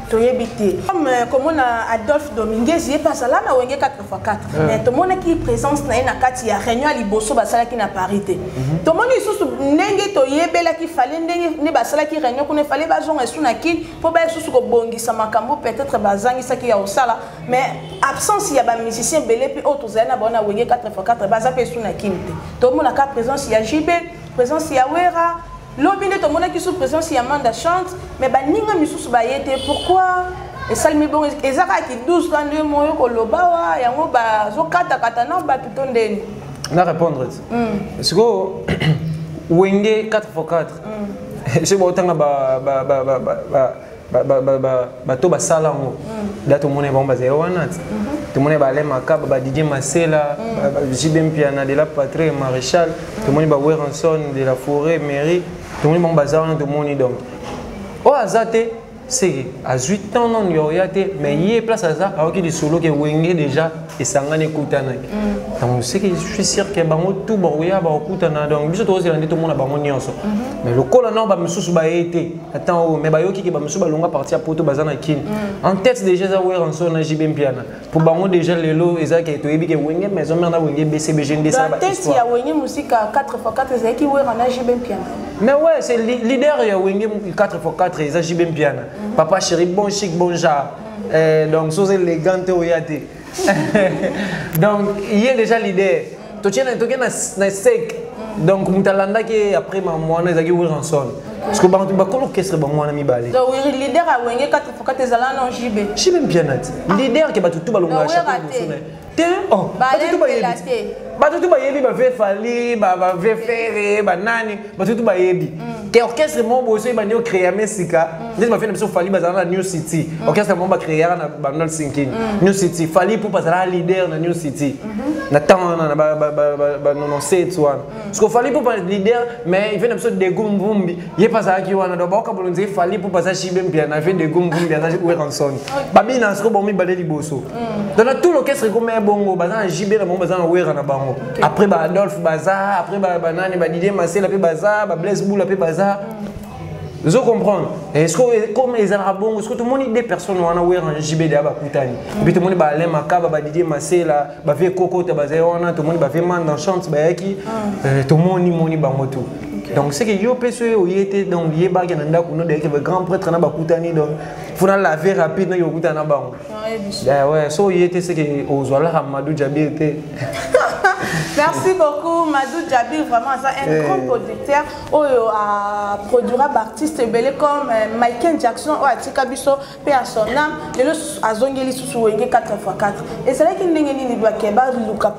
Toyebi te. Comme komona Adolphe Dominguez, ye mpe azala na Wenge 4x4, mais tomonaki présence na ye na kati ya réunion ya liboso basalaki na Paris te. Tomoni lisusu ndenge toyebelaki fale ndenge nde basalaki réunion kuna, efale bazonga esu na Kine mpo baya lisusu kobongisa makambo peut-être bazangisaki ya kosala. Mais absence ya bamusicien ebele mpe oyo tozali na bango na Wenge 4x4, baza mpe esu na Kine te. Tomonaka présence ya JB, présence ya Wera lobi, nde tomonaki su présence ya Manda Chante, mais baninga misusu baye te. Pourquoi esalemi bongo? Eza kaka ki 12 ka nde moyo koloba wa yango bazokatakata na bato to ndeni? Na répondre ti sikoyo Wenge 4x4, soki baotanga bato basala yango da, tomoni bango bazali wana ti tomoni baAlain Makaba, baDidier Masela, JB Mpiana de la Patrie, Maréchal, tomoni baWerrason de la Forêt, Mairie, tomoni bango baza wana. Tomoni donc oyo aza te, seke azwi temps nanu ya oya te, mais ye place aza ayoki lisolo ke Wenge déjà. Esangani, ekutanaki. Donc c'est que je suis sûr que bango tout bakoya, bakokutana. Donc biso tokozela nde tomona bango nyonso. Mais lokola nao bamisusu baye te atan oyo, mais bayoki ke bamisusu balonga parti ya poto, baza na Kini. En tête déjà eza Werrason na JB Mpiana. Po bango déjà lelo eza ke toyebi ke Wenge Maison Mère na Wenge BCBG nde esala. Tête ya Wenge Musika 4x4 ezalaki Wera na JB Mpiana. Mais ouais, c'est leader ya Wenge 4x4, eza JB Mpiana. Papa chéri, bon chic, bon genre. Donc soza élégant te, oya te. Donc il est déjà leader. Totie na toke na sec. Donc moto alandaki après mambo wana ezalaki Werrason, parce que bato bakolo orchestre bango wana mibale. Donc leader ya Wenge 4x4 ezala na JB. JB Mpiana ti leader ke bato tu balongaka chapeau te. Oh, bato tu bayebi, bato tu bayebi, bave Fally, bave Ferre, banani, bato tu bayebi ke orchestre moko boye soki bandi ocréame sika ndeti bafie na biso Fally bazala na New City, orchestre moko bacréaka na Bandal Sinkini, New City. Fally mpo bazala leader na New City na ntango wana na ba 97 wana, parce que Fally mpo leader, mais ife na biso Degu Mvumbi ye mpe azalaki wana. Donc baoka bolonzi Fally mpo baza JB Mpiana, fe Degu Mvumbi aza Werrason, babina siko bango mibale liboso. Donc na tout l'orchestre ekoma ya bongo, baza na JB na bango, baza na Wera na bango, après ba Adolphe baza, après banani, ba Didier Masela mpe baza, ba Blaise Bula mpe baza. Ozo comprendre? Est-ce que comme ezalaka bongo, est-ce que tomoni deux personnes wana, Wera na JB, deya bakutani, et puis tomoni ba Alain Makaba, ba Didier Masela, bavie Kokota bazali wana, tomoni bavie Manda Chante bayaki, tomoni moni bango tout. Donc c'est que yo mpe soki oye te, donc yebaki na ndako no deyaki grand prêtre na bakutani. Donc faut na laver rapide noki okutana na bango. Ouais, so oye te, c'est que ozwalaka Madou Jabir te. Merci beaucoup, Madou Jabir. Vraiment, ça, un grand producteur. Oyo a produira artiste ebele comme Michael Jackson, oyo atika biso mpe ya son âme. Lelo azongeli susu Wenge 4x4. Ezalaki ndenge nini bake baluka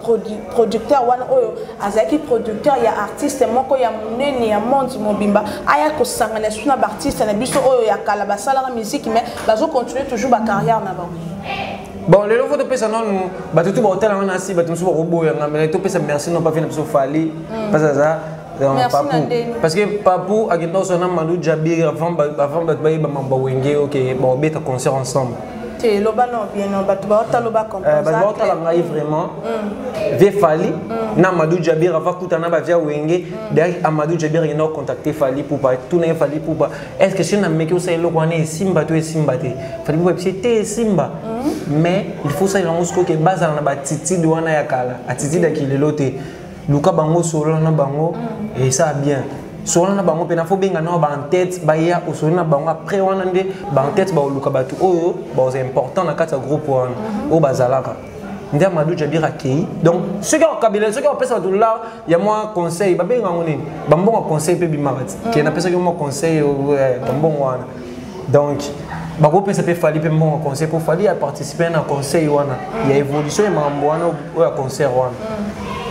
producteur wana oyo azalaki producteur ya artiste moko ya monene ya monde mobimba, aya kosangana susu na baartiste na biso oyo ya kala basalaka musique mais bazocontinue toujours bacarrière na bango? Bon, lelo fo topesa nanu bato tu baotalanga na si bato mosusu bakoboyanga, mais topesa merci no pafi na biso Fally, parce aza Papu, parce que Papu akenda kosala na Madou Jabir avant bato bayeba mambo Wenge, ok, baobeta concert ensemble. Te, loba no bien, no bato baotala ba. Bato baotala ngai vraiment ve Fally na Amadou Jabir avant kutana bavia Wenge. D'ailleurs Amadou Jabir akenda kocontacter Fally Pupa, tuna ye Fally Pupa: est ce que soki nameki osala eloko wana, esimba to esimba te? Fally Pupa ebisi te, esimba, mais il faut osala yango sikoyo ke bazala na baattitude wana ya kala, attitude ya kilelo te. Luka bango, solola na bango, esala bien. Solola na bango mpena, fo benga nao baentête baya, osoli na bango. Après wana nde baentête baoluka bato oyo baoza important na kati ya groupe wana oyo bazalaka. Nde Amadou Jabir akei. Donc soki akokabela, soki akopesa bato la ya mwa conseil, babenga yango nini, bambongo ya conseil mpe bimaka ti ke napesaki mwa conseil, bambongo wana. Donc bakopesa mpe Fally mpe mbongo ya conseil, mpo Fally aparticipe na conseil wana ya évolution ya makambo wana oyo ya concert wana.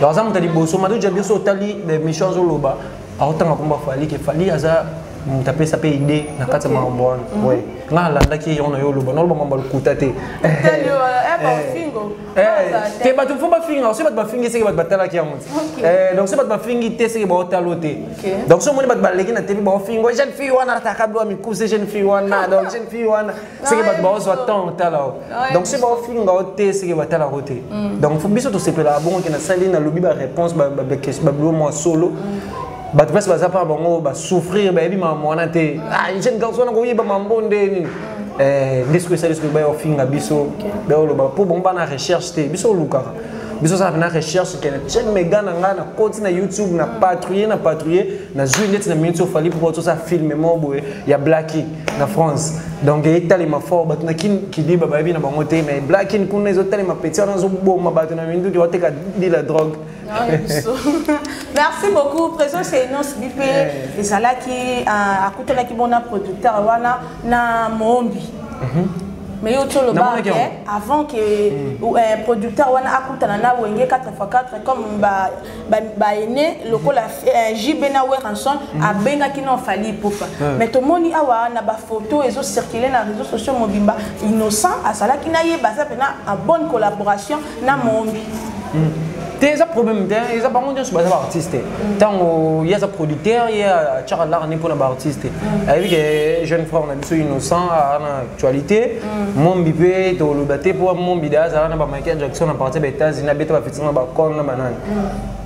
Donc aza moto ya liboso, Madou Jabir. So otali mission, azoloba, aotanga komba Fally, ke Fally aza moto apesa mpe idée na kati ya makambo wana. Ouais, nga alandaki yango na yo oloba, naoloba mambo ya lokuta te. Te, bato fo bafinga. Soki bato bafingi, seke bato batalaki yango te. Donc soki bato bafingi te, seke baotala te. Donc so omoni bato baleki na TV baofinga jeune fille wana, ataka biloko ya mikuse, jeune fille wana, donc jeune fille wana, seke bato baozwa temps otala o. Donc soki baofinga o te, seke batalaka o te. Donc fo biso tosepelaka bongo ke nasali, nalobi baréponse, babilo mwa solo. Bato place baza mpa bango basouffrir, bayebi makambo wana te. Jeune garçon wana koyeba mambo nde nini nde soki esali, soki baya ofinga biso, bayoloba mpo bango bana recherche te. Biso olukaka, biso osala mpena recherche kene chaîne mega na ngai, nakoti na YouTube, na patrouille, na patrouille, nazwi ndeti na minute ofali mpo tosala film moko boye ya Blacki na France. Donc etalema fort, bato na Kidiba bayebi na bango te, mais Blackin kuna ezotalema. Petit wana azoboma bato na minduki, bateka de la drogue. Merci beaucoup. Présent, c'est Innoss'B mpe ezalaki akutanaki bona producteur wana na Moombi. Mais yo toloba avant que producteur wana akutana na Wenge 4x4 comme baene lokola JB na Werrason, abengaki na Fally Ipupa. Mais tomoni awa na bafoto ezocircule na réseaux sociaux mobimba, Innocent azalaki na ye, baza mpena en bonne collaboration na Moombi. Te, eza problème te. Eza bango nyonso baza baartiste. Ntango ye aza producteur, ye atiaka lar ne mpona baartiste. Ayebi ke jeune frère na biso Innocent aa na actualité. Mombi mpe toloba te, mpo Mombi de azala na baMichael Jackson na partir ya baÉtats-Unis, abeta bafeaturing na bacole na banani.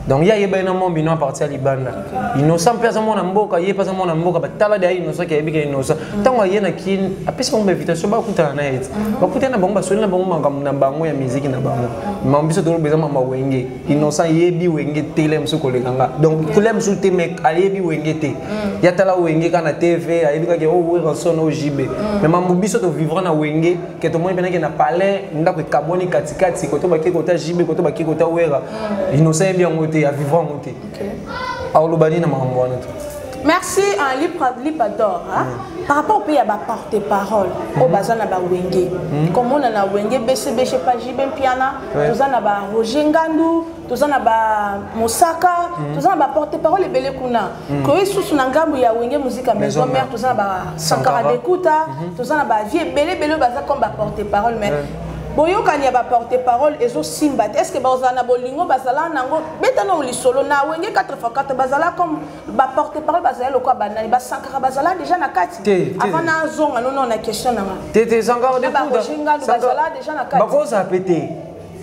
Donc ye ayebani na Mombi no a partir ya libanda. Innocent mpe aza mwana mboka, ye mpe aza mwana mboka. Batala de ya Innocent ke ayebi ke Innocent, ntango aye na Kini, apesi bango bainvitation, bakutana na ye ti bakutana na bango, basoli na bango makambo na bango ya miziki na bango. Makambo biso toloba eza mama Wenge. Innocent yebi Wenge te, le mosusu koleka nga. Donc le mosusu te, mais ayebi Wenge te. Ya tala Wenge kaka na TV, ayebi kaka o Werrason, o JB. Mais mambo biso tovivra na Wenge, ke tomoni mpenake na palais, ndako ekabwani katikati, koto bake kota JB, koto bake kota Wera. Innocent yebi yango te, avivra yango te. Aoloba nini na makambo wana te? Merci. Un libre libre d'or, hein? Par rapport mpe ya baporte parole oyo baza na baWenge, komona na Wenge BCBG pa JB Mpiana, toza na baRoger Ngandu, toza na baMosaka, toza na baporte parole ebele kuna. Koye susu na ngambu ya Wenge Musica Maison Mère, toza na baSankara Dekuta, toza na bavie ebele ebele oyo baza comme baporte parole. Mais boyokani ya baporte parole ezosimba te. Est ce que bazala na bolingo bazala nango? Betana lisolo na Wenge 4x4, bazala comme baporte parole, bazala lokola banani? BaSankara bazala déjà na kati? Avant nazonga nono na question nanga. Te, te, Sankara. Bazala déjà na kati? Bakozala pe te.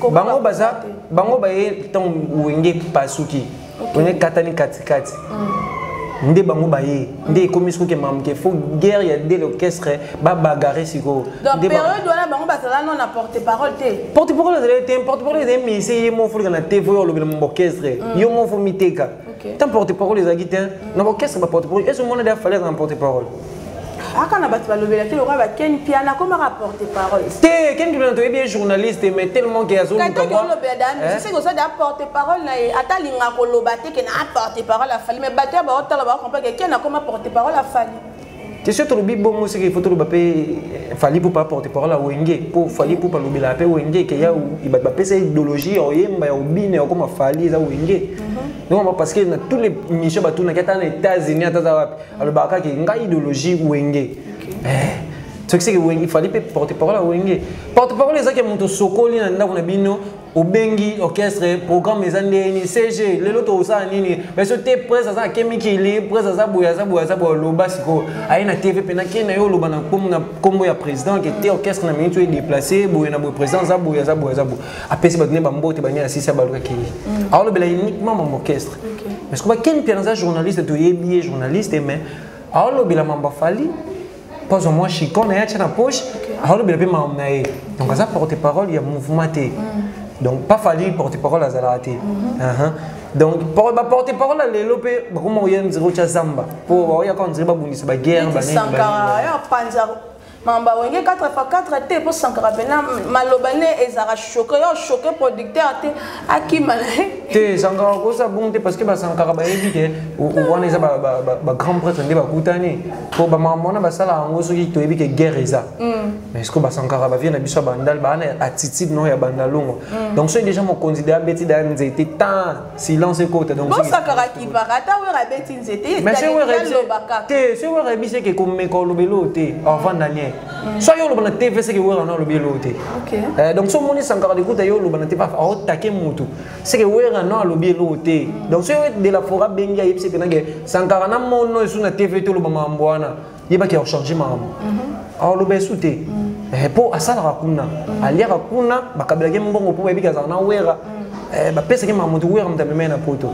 Bango baza, bango baye ntango Wenge pasuki, Wenge katani katikati, nde bango baye. Nde ekomi soki mamuke, faut guerre ya de l'orchestre babagarre sikoyo. Donc période wana bango bazala no na porte parole te? Porte parole ezali te. Porte parole ezali mise ye mo folika na TV oyo olobela mo orchestre, yo mo fo miteka. Tant porte parole ezalaki te na orchestre, baporte parole ese omona de afale na porte parole. Aka na bato balobelaki lokola baKen Piana, akomaka porte parole? Te, Ken Piana toyebi ye journaliste, mais tellement ke azolukaki olobela da musicien, oza da porte parole na ye. Ata alinga koloba te ke na porte parole afali, mais bato ya baotala bacomprendre ke Ken akoma porte parole afali. Te, soki tolobi bongo, seke il faut toloba mpe Fally Ipupa porte parole ya Wenge, mpo Fally Ipupa alobelaka mpe Wenge, ke ya bato bapesa idéologie ya oyemba, ya obina, ya okoma Fally, eza Wenge. Donc parce que na tous les missions batunaki, ata na États-Unis, ata aza wapi, alobaka kaka ngai idéologie Wenge. Soki seke Wenge, Fally mpe porte parole ya Wenge. Porte parole ezaki ya moto osokoli na ndako na bino, obengi orchestre, programme eza ndeni, CG lelo tokosala nini, mais so te presse aza ake mikili, presse aza boye, aza boye, aza boye. Oloba sikoyo, aye na TV mpena ke na ye, oloba na nkombo ya président ke te orchestre na minute oyo edéplace boye na boye, président aza boye, aza boye, aza boye, apesi bato nde bambote bani asisi abalukaki ye, aolobela uniquement mambo orchestre. Parce que baKen Mpiana aza journaliste, toyebi ye journaliste, mais aolobela mambo afali mpo azwa mwa chicon na ye atia na poche, aolobela mpe makambo na ye. Donc aza porte parole ya mouvement te. Donc pas Fally porte parole azalaka te. Donc baporte parole ya lelo mpe bakoma koya nzela otya zamba mpo baoyaka nzela babundisa baguerre. Sankara mamba Wenge 4 x 4 te, mpo Sankara mpena maloba ne ezalaka choqué, yo choqué producteur te, akima na ye. Te, Sankara kosa bon te, parce que baSankara bayebi ke wana eza bagrand prêtre nde bakutani mpo bamakambo wana basala yango. Soki toyebi ke guerre eza, mais ce que baSankara bavie na biso ya Bandal baa na attitude no ya Bandalongo. Donc soki déjà mokonzi de abeti da nzete, tant silence ekota. Donc bosakaka kipaka ata Wera abeti nzete. Te, soki Wera yebi seke komeka olobeli oyo te, avanda nie. So yo oloba na TV, seke Wera na olobi eloo te. Donc so omoni Sankara Dekuta yo oloba na TV aotake mutu, seke Wera no alobi eloo te. Donc so de la Forêt abengi, ayebisi mpenake Sankara na mono esu na TV te, oloba makambo wana, yebaki achange makambo, aoloba esu te, mpo asalaka kuna, aliaka kuna, bakabelaki mbongo mpo bayebiki azala na Wera, bapesaki makambo te. Wera moto amemai na poto,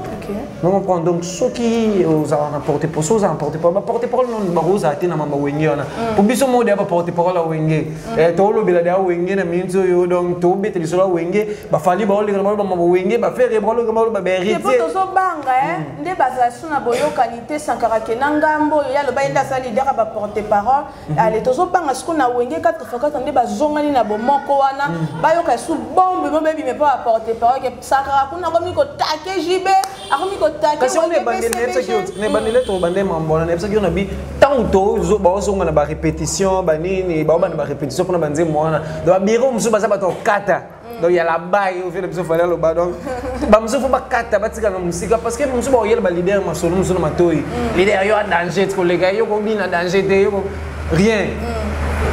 comprendre? Donc soki ozala na porte parole, soki ozala na porte parole, baporte parole nono bakozala te na mamba Wenge wana, po biso moko deya baporte parole ya Wenge, toolobela deya Wenge na miniti oyo. Donc tobeta lisolo ya Wenge, baFally baoleka na baloba mamba Wenge, baFerre baoleka baloba baHéritier. Tozobanga nde bazala so na boyokani te. Sankara ke na ngambo oyo ya aloba ye nde aza leader ya baporte parole. Ale tozobanga sikoyo na Wenge 4 x 4 nde bazongani na bomoko wana, bayoka esu bombe mo bebime mpo baporte parole ke Sankara kuna akomi kotake JB, akomi kotake. Kasi wana na ebandeli tobande mambo wana, nayebisaki yo na bi ntango baozonga na barépétition banini, baobanda barépétition mpona banzembo wana. Donc babiro mosusu baza bato okata, donc ya labai ofele biso Fally aloba. Donc bamosusu fo bakata, batika na mosika, parce que mosusu bakoyela baleader masolo mosusu na matoi. Leader yo a danger ti koleka yo, kobina danger te, yo rien.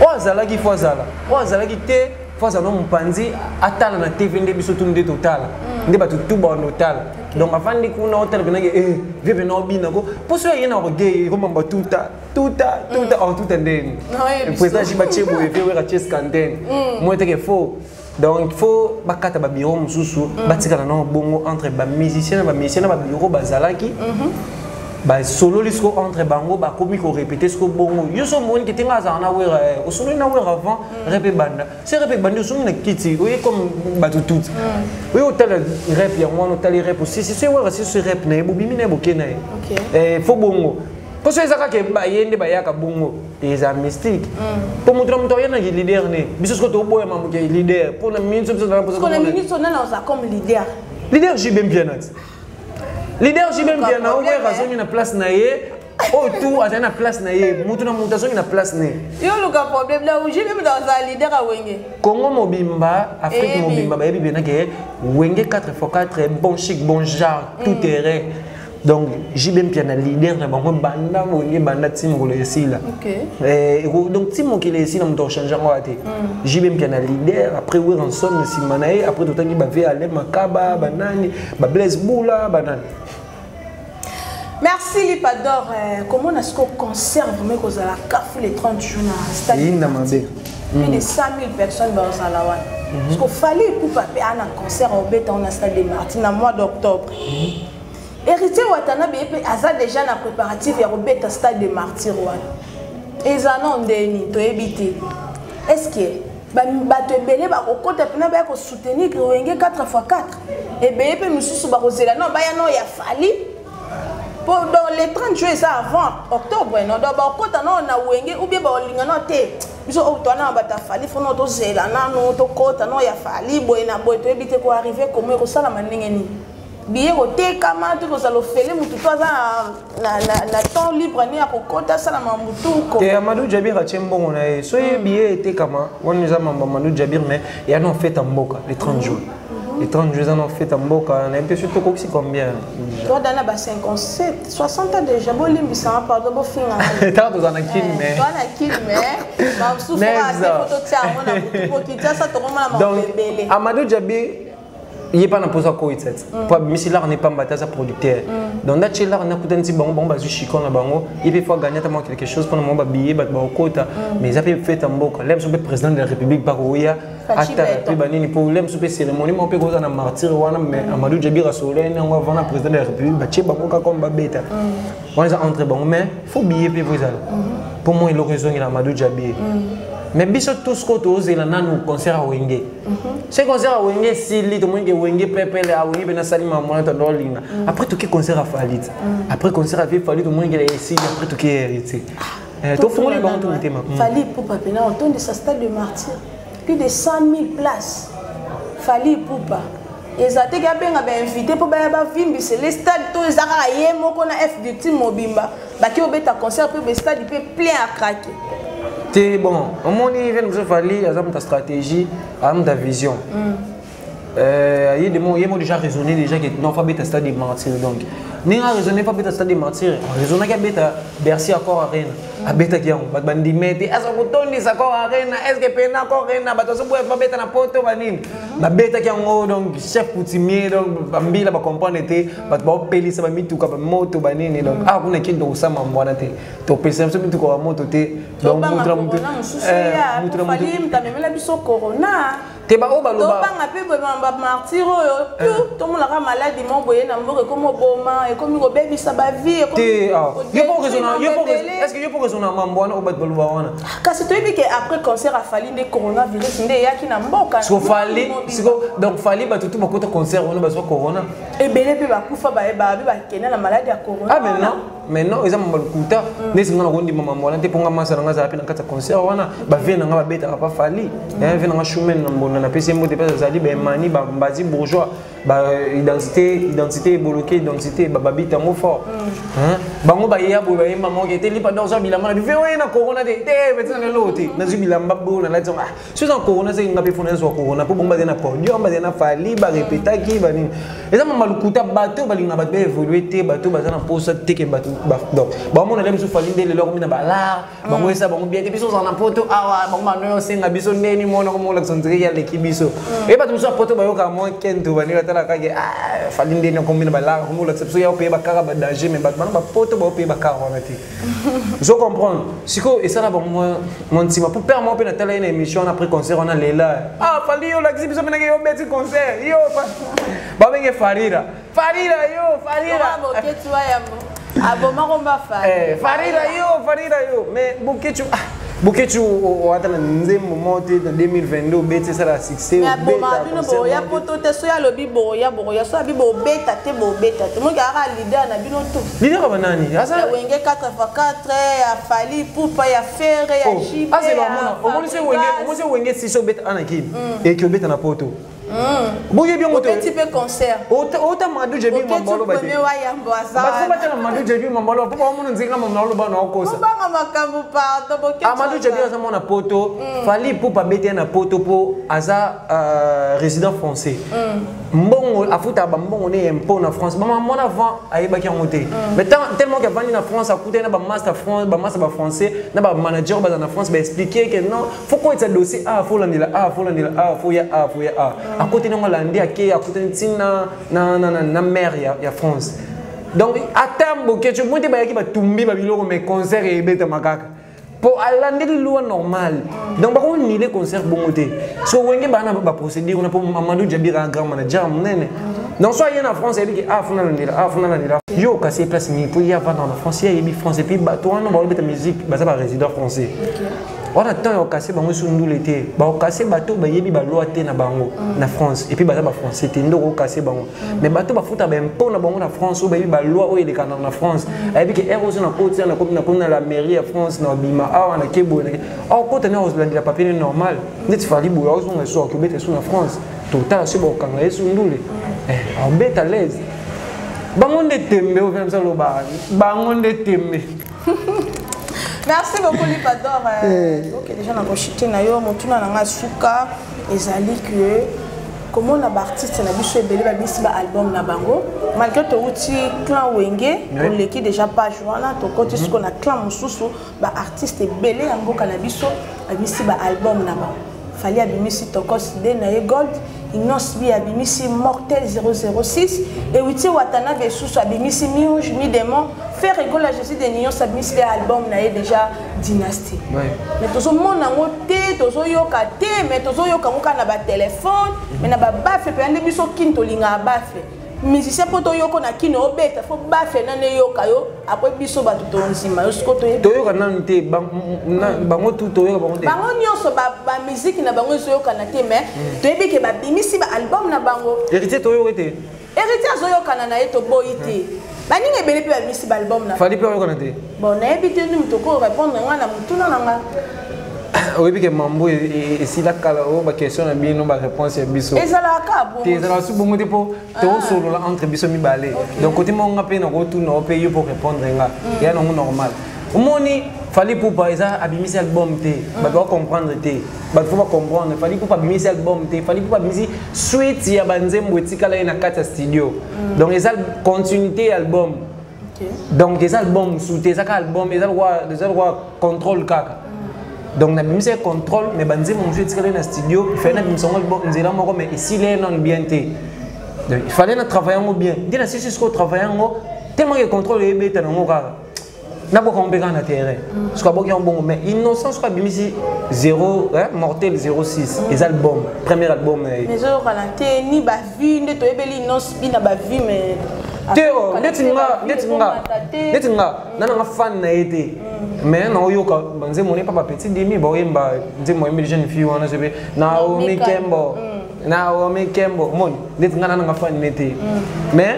Oyo azalaki fo azala, oyo azalaki te fo azala no mopanzi, atala na TV nde biso tunu nde totala. Nde bato tu bana otala. Donc avandi kuna otala penake eh vie pena obina ko. Poso ye na reggae ekomamba tuta tuta tuta oh tuta ndeni. Président Jiba Chebo et Wera Chess Kanden. Moi teke faux. Donc il faut bakata ba bureau mususu batikala na bongo entre ba musiciens na ba musiciens na ba bureau bazalaki. Basololi siko entre bango, bakomi korépéter siko bongo. Yo so omoni ke te nga azala na Wera, osololi na Wera avant rep ebanda. Se rep ebandi, osongi na kiti, oye comme bato tuti, oye otala rep yango wana, otali rep osisi so Wera sisi rep na ye, bobimi na ye, boke na ye. Fo bongo, mpo so eza kaka ye nde bayaka bongo, eza mystique, mpo moto na moto ayanaki leader ne. Biso siko toboyama moto ya leader mpo na minso biso. Comme leader? Leader JB Mpiana, leader JB Mpiana. Oyo azongi na place na ye, oyo tu azali na place na ye, mutu na mutu azongi na place na ye. Yo luka problème na JB mutu azala leader ya Wenge. Congo mobimba, Afrique mobimba bayebi bena ke Wenge 4x4, bon chic, bon genre, tout terrain. Donc JB Mpiana leader na bango banda Wenge banda ti mokolo esila. Donc ti mokili esila, moto achange yango te. JB Mpiana leader, après Werrason na nsima na ye, après totangi bave Alain Makaba, banani, bablaise Bula, banani. Merci Lipador. Comment est-ce qu'on conserve vraiment kozala kafu les 30 jours na stade? Eyinda mabe. Plus de 100 000 personnes bazala wana. Parce que Fally Ipupa pe ana concert obeta na stade de Martyrs na mois d'octobre. Héritier Watanabe pe aza déjà na préparatif ya kobeta stade de Martyrs wana. Eza non ndeni toyebi te. Est-ce que bato ebele bakokota mpena baya kosoutenir Wenge 4x4? Ebele mpe mosusu bakozela no baya no ya Fally po dans les 30 jours eza avant octobre, non? Donc bakota no na Wenge ou bien baolinga no te, biso oyo towana na bato ya Fally, fo no tozela nano tokota no ya Fally boye na boye. Toyebi te koarrive komo ekosalama ndenge nini, biye kotekama to kozala ofele, mutu to aza na temps libre ne ya kokota asalama mutu. Te, Amadou Jabir atie mbongo na ye, so ye biye etekama wana eza mambo Amadou Jabir. Mais ya no fête ya mboka les 30 jours, les 30 jours eza na fête ya mboka. Nayebi te soki tokokisi combien. Toada na ba 57 60 ans déjà, bolimbisanga, pardon, bofinga. Taka tozala na Kini, mais toa na Kini, mais basusu totia yango na butu po Kinshasa tokomona makambo ebele. Amadou Jabir ye mpa na mposa koyisa ti po abimisi lar ne pamba te, aza producteur. Donc ndatie lar nakutani ti bango, bango bazwi chicon na bango, ye mpe faut agagner ata mwa quelque chose mpona bango babiye bato bakokota. Mais eza mpe fête ya mboka, le mosu mpe président de la République bakoya atala mpe banini, mpo le mosu mpe cérémonie moko mpe koza na Martyr wana. Mais Amadou Jabir asololani yango avant na président de la République, batie bango kaka comme babeta wana, eza entre bango. Mais faut billet mpe po ezala mpo mwa eloko ezongela Amadou Jabir. Mais biso tous ko tozela nanu concert ya Wenge. Se concert ya Wenge esili, tomoni ke Wenge pepele, awenge mpe nasali mamona tondo olinga. Après toke concert ya Fally. Après concert ya Fally, tomoni ke esili, après toke Héritier. Tofungoli bango to motema. Fally Ipupa mpena otondisa stade de Martyr, plus de 100 000 places. Fally Ipupa eza te ke abenga bainvité mpo baya bavimbisa le stade, to eza kaka ye moko na F Victime mobimba baki obeta concert mpe bestade mpe plein à craquer? Te, bon, omoni vene mosusu Fally aza moto ya stratégie, aza moto ya vision. Ye demo ye mo déjà raisonné déjà que non, faut abeta stade de Martyr. Donc ndenge araisonné faut abeta stade de Martyr, raisonnaki abeta Bercy, Accor Arena. Abetaki yango, bato bandime te aza kotondisa Accor Arena. Est ce que pena Accor Arena bato azoboya babeta na poto banini? Babetaki yango, donc chef coutumier, donc bambila bacomprendre te, bato baopelisa bamituka, bamoto, banini. Donc awa kuna ekende kosama mbwana te, topelisa biso mituka, bamoto te. Donc mutu na mutu, mutu na mutu amemela biso corona. Te, baoyo baloba Tobanga mpe boye bamartyr oyo tu tomonaka maladi mo boye na mboka ekomi oboma, ekomi kobebisa bavie. Te, est ce que yo mpo raisonna mambo wana oyo bato baloba wana? Kasi toyebi ke après concert ya Fally nde coronavirus nde eyaki na mboka. Siko Fally, siko donc Fally, bato tu bakota concert wana bazwa corona? Ebele mpe bakufa, bayebi bakende na maladi ya corona. Ah, mais non, mais non, eza mambo lokuta. Neti nga nakondima mambo wana te, mpo nga masa na nga azala mpe na kati ya concert wana, bavie na nga babetaka pa Fally, vie na nga Shumen na mbonda, napesi ye mbote mpe azali baemani bambazi bourgeois, baidentité, identité eboloke, identité bababita yango fort. Bango bayeya boye, bayemba moke te, lipa donc bilamba na bive oye na corona te te, betina lelo te, nazwi bilamba boyo nalati yango. So eza corona, seki nga mpe fona nazwa corona mpo bongo bazali na podium, bazali na Fally, barepetaki banini. Eza mama lokuta. Bato balingaka bato baévolue te, bato baza na mposa teke bato. Donc bamona nde biso Fally nde lelo akomi na balar bango, esa bango bien te. Biso ozala na poto awa, bango banoyo osenga biso ndeni mona komolakisa nzeke aleki biso. E bato mosusu ya poto bayokaka mwa kento banini ata. Batalaka ke ah, Fally ndeni akomi na balaka, akomi kolakisa biso ya opeye bakara badanger, mais bato bana bapoto baopeye bakara wana te. Ozo comprendre? Sikoyo esala bango mwa ntima po père moko mpe natala ye na émission wana après concert wana lela, ah Fally, yo olakisi biso mpenake, yo obeti concert, yo babenge Farira, Farira, yo Farira. Boketshu wayambo abomako mba Fally. Eh, Farira, yo Farira, yo. Mais Boketshu, ah, Boketshu oata na nzembo moko te na 2022 obeti esala succès. Mais abomaka bino, boya poto te. Soki alobi boya, boya. Soki abi bobeta te, bobeta te. Moki aka leader na bino to. Leader ya banani? Aza ya Wenge 4x4, ya Fally Ipupa, ya Ferre, ya JB. Azela, omona, omoni se Wenge, omoni se Wenge sisi obeta anakini eki obeta na poto. Boyebi yango te. Obeti mpe concert. Ota Madu Jebi Mambalo bate. Premier wa yambo aza. Bato batala Madu Jebi Mambalo mpo bamona nzinga Mambalo bana okosa. Bobanga makambo, pardon, Boketshu. Amadou Jebi aza mwana poto. Fally Ipupa abeti ye na poto mpo aza résident français. Mbongo afutaka bambongo ne impôt na France. Bamama mwana avant ayebaki yango te. Mais tellement ke avandi na France, akutani na bamaster France, bamaster bafrançais na bamanager baza na France, baexpliquer ke non, faut koyetisa dossier a, faut landela a, faut landela a, faut ya a, faut ya a. Akotani yango, alandi, ake, akutani ntina na maire ya France. Donc ata Boketshu moi te, bayaki batumbi babiloko, mais concert ebetama kaka mpo alandeli loi normale. Donc bakonile concert bongo te. So Wenge baa na baprocédure kuna mpo Mamadou Jabir a grand manager ya monene. Donc so aye na France, ayebi ke a funa landela, a funa landela yo kasi ye place mingi mpo ye avanda na France, ye ayebi France. Et puis bato wana balobeta musique baza barésident français wana. Temps ya okase bango esu ndule te, baokase bato bayebi baloi te na bango na France, et puis baza bafrançais te ndoko okase bango. Mais bato bafuta baimpôt na bango na France, oyo bayebi baloi oyo elekana na France, ayebi ke ere ozo na koti na komi, nakomi na la mairie ya France, na obima awa na ke boye, akokota ne akolandela papier ne normal. Neti Fally boye, aozonga esu, akobeta esu na France, totala so bakokanga ye su ndule, aobeta l'aise. Bango nde tembe oyo biso aloba, bango nde tembe. Merci beaucoup, Lipador. Ok, déjà nakoshite na yo motuna na nga suka ezali ke komona baartiste na biso ebele babisi baalbum na bango, malgré touti clan Wenge, toleki déjà page wana, tokoti siko na clan mosusu. Baartiste ebele ya mboka na biso babisi baalbum na bango. Fally abimisi Tokos de na ye Gold, Innoss'B abimisi Mortel 006, Ewiti Watanabe susu abimisi Mi-Ange Mi-Démon, Ferre Gola Jésus de Nuance abimisi mpe album na ye déjà Dynastie. Mais tozomona yango te, tozoyoka te, mais tozoyoka yango kaka na batelefone, mais na babaffle mpenza nde biso kini tolingaka baffle. Musicien mpo toyoko na kini obeta, faut baffle nano eyoka yo, après biso bato tondima yo. Siko toyebi Toyoka nanu te bango tu, toyoka bango te. Bango nyonso bamusique na bango ezoyokana te, mais toyebi ke babimisi baalbum na bango. Héritier toyoka te. Héritier azoyokana na ye, toboyi te. Baninga ebele mpe babimisi baalbum na Fally mpe oyokana te. Bon, nayebi te nini toko répondre ngai na motuna na nga. Oyebi ke mambo esila kala oyo, baquestion na bino, baréponse ya biso. Ezalaka bongo. Te, ezalaka su bongo te mpo tosolola entre biso mibale. Donc kote moko nga mpe nakotuna o mpe yo mpo répondre nga, eya nango normal. Omoni, Fally Ipupa eza abimisi album te, bato bacomprendre te, bato faut bacomprendre. Fally Ipupa abimisi album te, Fally Ipupa abimisi suite ya banzembo etikala ye na kati ya studio. Donc eza continuité ya album. Donc eza album mosusu te, eza kaka album, eza lokwa contrôle kaka. Donc nabimisi ye contrôle, mais banzembo mosusu etikali na studio, il fallait nabimisa yango nzela moko, mais esili ye nano bien te. Donc il fallait na travaille yango bien nde na sisi sikoyo travaille yango, tellement ke contrôle eyebeta nango kaka, naboka yango mpe kaka na terrain. Soki aboki yango bongo, mais Innocent soki abimisi 0 Mortel 06, eza album, premier album na ye. Mais ezoyokana te, ni bavue nde toyebeli Innoss'B na bavue, mais Te, oh, neti nga na nanga fan na ye te, mais naoyoka banzembo ne pa bapetit demi baoyemba nzembo oyembeli jeune fille wana sope Naomi Kembo, Naomi Kembo. Omoni, neti nga na nanga fan ne te, mais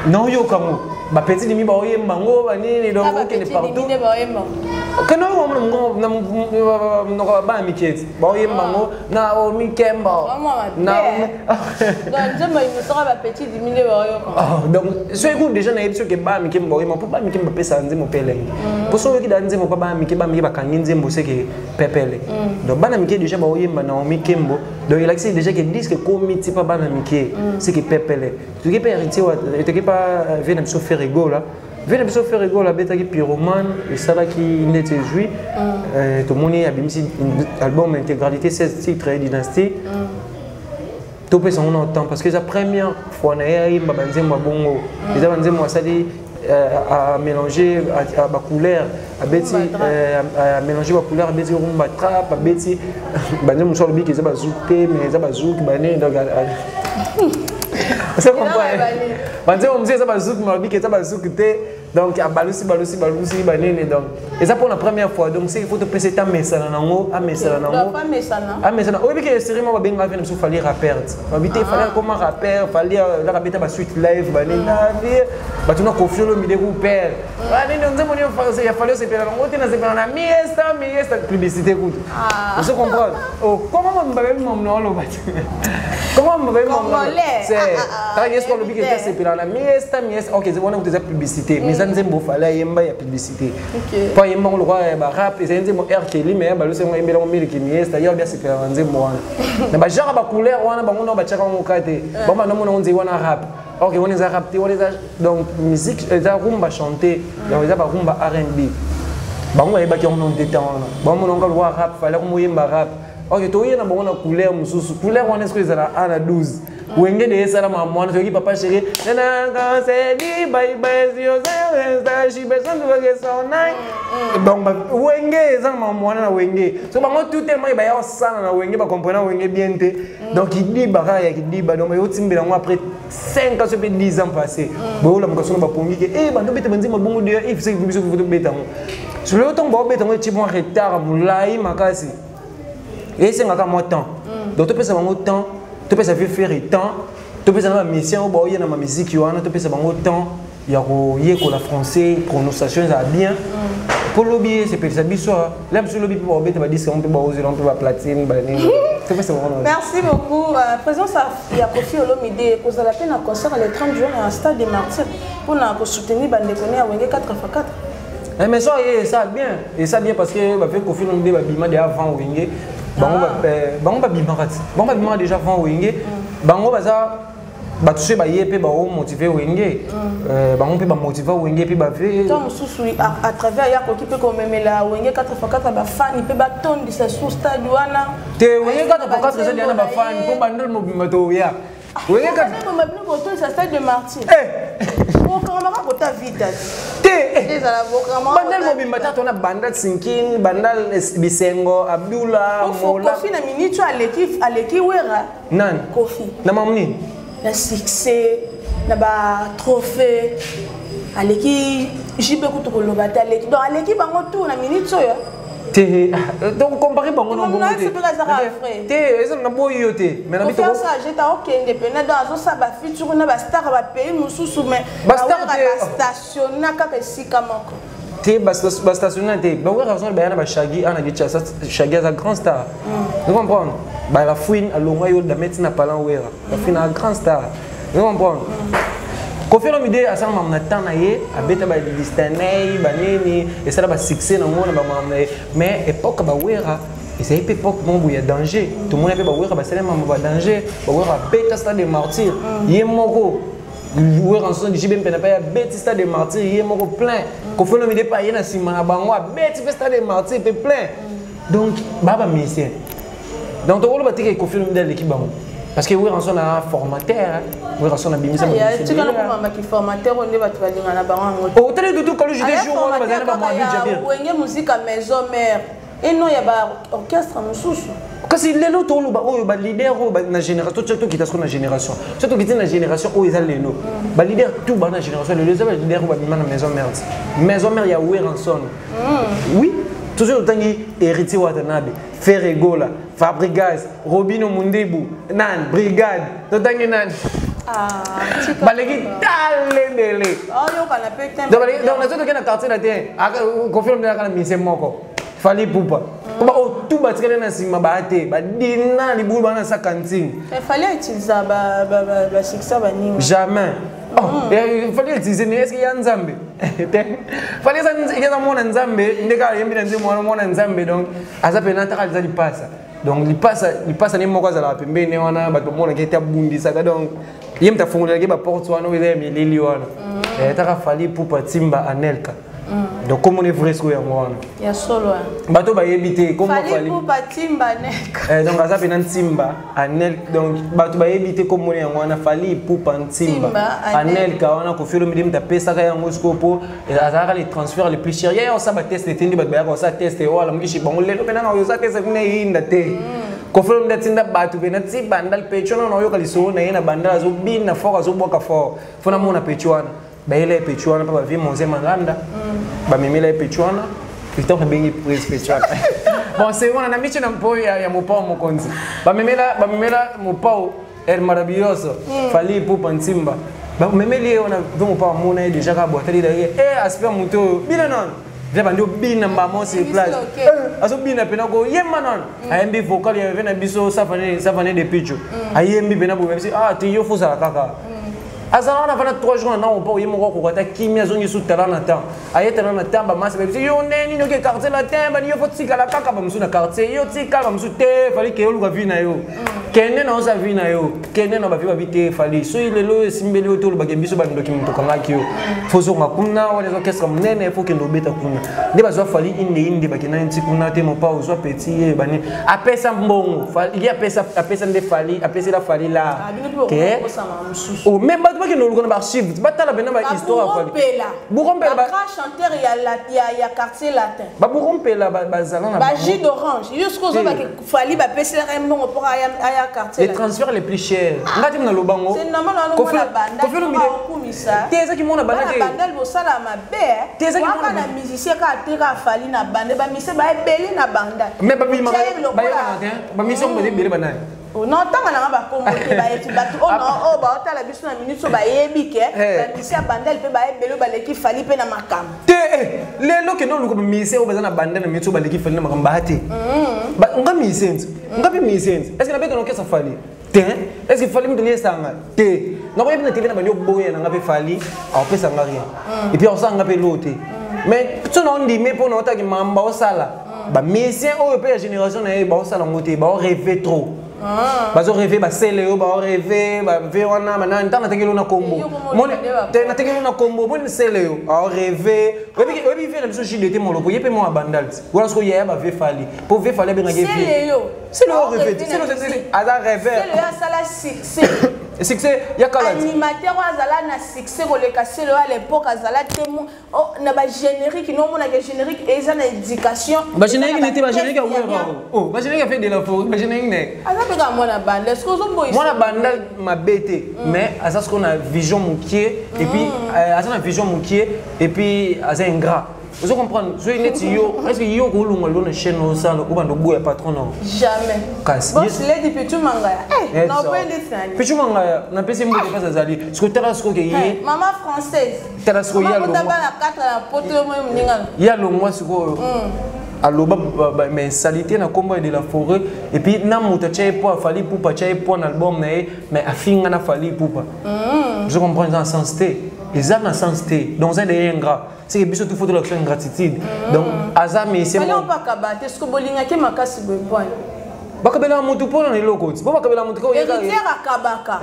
naoyoka ngo bapetit demi baoyemba ngo banini. Donc okende partout, kende oyo na monoko ya bana mike ti baoyemba ngo Naomi Kembo. Nzembo inosaka bapetit dimi nde baoyoka. Donc soki kutu déjà nayebi soki bana mike baoyemba, mpo bana mike bapesaka nzembo mpe elengi, mpo soki oyoki da nzembo mpa bana mike, bana mike bakangi nzembo seke pepele. Donc bana mike déjà baoyemba Naomi Kembo, donc elakisi déjà ke disque ekomi ti mpa bana mike seke pepele. Toki mpe Héritier, toki pa vie na biso Ferre Gola. Vie na biso Ferre Gola abetaki Pyromane, esalaki neti ezwi. Tomoni abimisi album intégralité 16 titres, Dynastie. Topesa yango na temps parce que eza première fois na ye ayemba banzembo ya bongo. Eza banzembo asali amélanger bacouleur, abeti amélanger bacouleur, abeti rumba trap, abeti banzembo mosusu, alobiki eza bazouk te, mais eza bazouk bane. Donc ozo comprendre, banzembo mosusu eza bazouk, mais alobiki eza bazouk te. Donc abalusi, balusi, balusi banene. Donc eza pour la première fois, donc c'est il faut topesa ete amesana nango, amesana nango, amesana. Oyebi ke série moko babengaka mpe na biso Fally rapper, babi te Fally akoma rapper. Fally alaka beta basuite live banene, bato na Koffi Olomide ku père banene, nzembo nini ya Fally osepela nango te? Nasepela na Miesta, Miesta publicité kutu. Ozo comprendre? Comment babebi mamu na oloba te? Comment babebi mamu? Tala, yesu alobi ke asepela na Miesta, Miesta. Ok, wana kutu eza publicité, mais eza nzembo Fally ayemba ya publicité mpo ayembango lokwa barap. Ezali nzembo R. Kelly, mais balusi yango, ayembelango miliki Miesta. Ye obi asepela na nzembo wana na bagenre bacouleur wana. Bango nao batiaka yango ka te, bango bandomona ngo nzei wana rap. Ok, wana eza rap te, wana eza donc musique, eza rumba chanté, donc eza barumba R&B. Bango bayebaki yango nano te. Ntan wana bango mona ngo lokwa rap, Fally akomoyemba rap. Ok, toye na bango na couleur mosusu. Couleur wana esko ezala a na 12 Wenge de esalama mwana. Toyoki papa chéri donc Wenge eza na mwana na Wenge. So bango tout tellement baya osala na Wenge, bacomprena Wenge bien te. Donc kidiba kaka ya kidiba. Donc bayotimbela yango après 5 ans, so mpe 10 ans passé, boyolamuka sono bapongi ke e bando beta banzembo bongo de ifisaki biso tobeta yango. So lelo ntango baobeta yango, etie mwa retard molai makasi, esengaka mwa temps. Donc topesa bango temps, topesa vieux Ferre temps, topesa na bamusicien oyo baoya na bamiziki wana, topesa bango temps ya koyekola français, prononciation ezala bien, mpo lobi esepelisa biso. La biso lobi mpe baobeta badisque yango mpe baozela mpe baplatine banini, topesa bango. Merci beaucoup. Présence ya Koffi Olomide kozala mpe na concert le 30 juin na stade de Martyr mpona kosoutenir bandeko ne ya Wenge 4x4. Eh, mais ça, eh, ça bien. Et ça bien parce que bah, fait Koffi Olomide babima déjà avant Wenge. Bango bango babimaka ti. Bango babimaka déjà avant Wenge. Bango baza bato soki baye mpe baomotive Wenge, bango mpe bamotive Wenge mpe bave. Ntango mosusu à travers ya koki mpe komemela Wenge 4x4 bafani mpe batondisa sur stade wana. Te, Wenge 4x4 eza deya na bafani mpo bandole mobimba toya Wenge 4 bino botondisa stade de Martyr, bokangamaka kota vita. Te. Ezala. Bandal mobimba ta tona bandal sinkin, bandal bisengo Abdula Mola. Koffi na minute oyo aleki, aleki Wera. Nani? Koffi. Na mamu nini? Na succès, na batrophée aleki JB kutu koloba te. Aleki, donc aleki bango tout na minute oyo. Te, donc compare bango na bongo te. Te, eza na boyi yo te, mais na jeta okende pena, donc azosala bafeaturing na bastar ya bapays mosusu, mais Bastar te. Bastationna kaka esika moko. Te, bastationnaire te. Bawera raison baya na bashagi ana Kinshasa. Shagi aza grand star, vous comprendre? Ba La Fouine alongwa yo dameti na palan Wera. La Fouine aza grand star, vous comprendre? Koffi Olomide asala makambo na temps na ye, abeta badistinei banini, esala basuccès nango na bamakambo na ye. Mais époque bawera ezali mpe époque moko boye ya danger. Tomoni mpe bawera basali mambo badanger. Bawera abeta stade de Martyr ye moko. Werrason, JB mpe na mpe abeti stade de Martyr ye moko plein. Koffi Olomide mpe aye na nsima na bango, abeti mpe stade de Martyr mpe plein. Donc baa bamusicien, donc tokoloba teke Koffi Olomide aleki bango parce que Werrason aza formateur. Werrason abimisa. Tikala komamaki formateur oyo nde bato balingana na bango yango. Otali Doudou Kaluji de jour wana bazali na bamwadu Jabir. Wenge Musica Maison Mère eno ya baorchestre mosusu. Kasi lelo toloba oyo baleader oyo na génération, tokita siko na génération, so tokiti na génération oyo eza lelo, baleader tout baa na génération lelo eza baleader oyo babima na Maison Mère, Maison Mère ya Werrason. Oui, toujours otangi Héritier Watanabe, Ferre Gola, Fabregas, Robino Mundibu, nani, Brigade, totangi nani, baleki talebele. Donc nazo toke na quartier na te, confirme kaka na mise moko Fally Ipupa. Po oyo tu batikali na nsima baya te, badina na libulu, baa na sa cantine. Fally utiliser basuccès baninga. Jamais. Fally utiliser ne, est-ce ya Nzambe te? Fally eza mwana Nzambe nde kaka ayembi na nzembo wana mwana Nzambe. Donc aza pena taka eza lipasa. Donc lipasa, lipasa nde moko azalaka pembeni wana, bato bamonaki ete abundisaka. Donc ye moto afungolelaki baporte wana oyo eza ya milili wana. Taka Fally Ipupa, Timba Anelka. Donc kombo ne vrai sikoyo yango wana. Ya solo. Bato bayebi te kombo Fally Ipupa Timba Anelka. Eh, donc aza pena Ntimba Anel, donc bato bayebi te kombo ne yango wana Fally Ipupa Ntimba Anelka wana Koffi Olomide moto apesaka yango sikoyo mpo azalaka le transfert le plus cher. Ye osala batest te nde bato bayaka kosala test oyo alamukisi bango lelo mpena na oyo test kuna eyinda te. Koffi Olomide atinda bato mpena ti Bandal pecho wana oyoka lisolo na ye na Bandal azobina fort, azobwaka fort fo namona pecho wana bayela ye pecho wana mpe bavie Monze Malanda bamemela ye pecho wana Victor abengi prise pecho wana. Bon, c'est wana na micho na mpo ya mopao mokonzi bamemela mopao El Maravilloso Fally Ipupa Ntimba bamemeli ye wana mpe mopao amona ye déjà kaka bwatali ye e aspect moto oyo bina nano via bandi obina mbamo sur place azobina mpena koyemba nano ayembi vocal ya ve na biso Safane de Picho ayembi mpena boye biso ah te yo fozala kaka azala wana vana 3 jours na mpo ye moko akoka ata kimia azongi su tala na temps aye tala na temps bamasi babisi yo nde nini oke quartier latin bani yo fo tikala kaka bamosusu na quartier yo tikala bamosusu te Fally ke oluka vie na yo kende na oza vie na yo kende na bavie babi te Fally soki lelo esimbeli yo te olobaki biso bandoki moto okangaki yo fo zonga kuna wana eza orchestre monene fo kende obeta kuna nde bazwa Fally inde inde bakendani nti kuna te mopa ozwa petit ye bani apesa mbongo ye apesa nde Fally apesela Fally la ke oh, mais bato bakende oluka na baarchive batala mpena bahistoire ya Fally Bourrompela grand chanteur ya quartier latin. Babourrompela bazala na ba jus d'orange yo sikoyo ozobaki Fally bapeselaka ye mbongo mpo aya quartier. Les transferts les plus chers nga te na lobango. C'est normal wana mwana banda okumisa te ezaki mwana banda te. Banda bosala mabe te ezaki mwana na musicien kaka te kaka Fally na banda bamise baebele na banda. Mais babimaka bayebana te bamise ngo ebele banani. Non, ntango nanga bakombo te bayebi bato oyo oyo baotala biso na minute oyo bayebi ke bamisi ya bandal mpe bayebele oyo baleki Fally mpe na makambo te. Lelo kende oluka bamusicien oyo baza na bandal na minute oyo baleki Fally na makambo baya te. Nga musicien nti nga mpe musicien nti est ce que nabeta na orchestre Fally te? Est ce que Fally moto liesanga te? Nakoyebi na tv na bandi oboya na nga mpe Fally aopesa nga rien et puis aosala nga mpe loo te. Mais so na ondime mpo na otaki mamba osala bamusicien oyo mpe ya génération na ye baosala yango te, baorêve trop, bazorêve basele oyo baorêve bave wana banani ntango natekeli na kombo natekeli na kombo moni sele oyo aorêve oyebi vie na biso JDT Molopo ye mpe mwa bandal wana soko yaya bave Fally mpo ve Fally abengaki vie sele oyo rêve aza rêveur. Asala succès. Succès ya kala. Animateur oyo azala na succès koleka sele oyo à l'époque azala te na bagénérique nomonaka générique eza na éducation. Bagénérique nete bagénérique ya Wera oh bagénérique ya fait de la forêt bagénérique ne. Aza mpe kaka mwana banda est ce que ozoboyisa? Mwana banda mabe te mais aza sikoyo na vision mokie et puis aza na vision mokie et puis aza ingrat, ozo comprendre? Soki neti yo, est ce que yo kolongwa lelo na chaîne osala obanda oboya patron na? Jamais. Kasi boss lady Pichu Mangaya na ndeti nani? Pichu Mangaya napesi mbote mpasi azali sikoyo tala sikoyo ke ye mama française. Tala sikoyo ye alongwa bana 4 na poto yo moyo moninga. Ye alongwa sikoyo aloba mais salité na nkombo ya de la forêt et puis na moto atya ye po a Fally Ipupa atya ye po na album na ye mais afinga na Fally Ipupa. Je comprends, eza na sens te, eza na sens te. Donc eza de ingrat, c'est que biso tout faut l'action ingratitude donc aza musicien. Fally opakaba te soki bolingaki makasi boye poine. Bakabelaka motu mpona na eloko ti bo bakabelaka motu. Héritier akabaka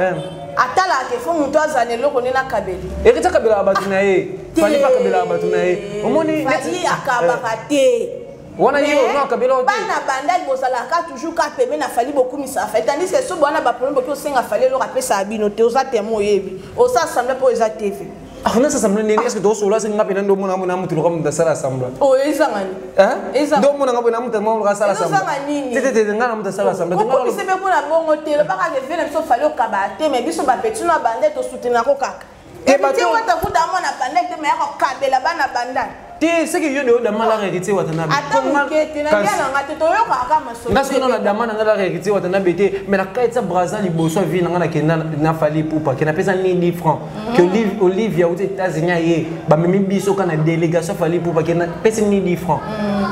atalaka efo motu azala na eloko nde nakabeli. Héritier akabelaka bato na ye, Fally mpe akabelaka bato na ye omoni. Fally akabaka te. Wana ye ono akabela te. Bana bandali bozalaka toujours ka pembe na Fally, bokumisa Fally, tandis que so bwana baproblème boki osenga Fally eloko apesaka bino te. Oza temo oyebi osa assemblée mpo eza TV. Ah, nasa assemblée ndeni? Est ce que tosola se nga mpena nde omona mona motu loka moto asala assemblée? Oyo ezanga nini? Nde omona nga mpena moto loka asala assemblée nini? Te te te, nga na moto asala assemblée. Okomisi mpe mpona bongo te lobaka ke vie na biso Fally okaba te mais biso bapeti na bande tosoutenako kaka. Héritier wata kuta mwana bandal te mais ya kokabela bana bandal. Te seke yo de odama lara Héritier Watanabe. Ata moke te na ndia nanga te toyokaka masolo. Nga soki nano dama na nga lara Héritier Watanabe te mais na kati ya Braza liboso ya vie na nga nakenda na Fally Ipupa ke napesa ni 10 francs ke Olivia auti États-Unis aye bamemi biso ka na délégation Fally Ipupa ke napesi ni 10 francs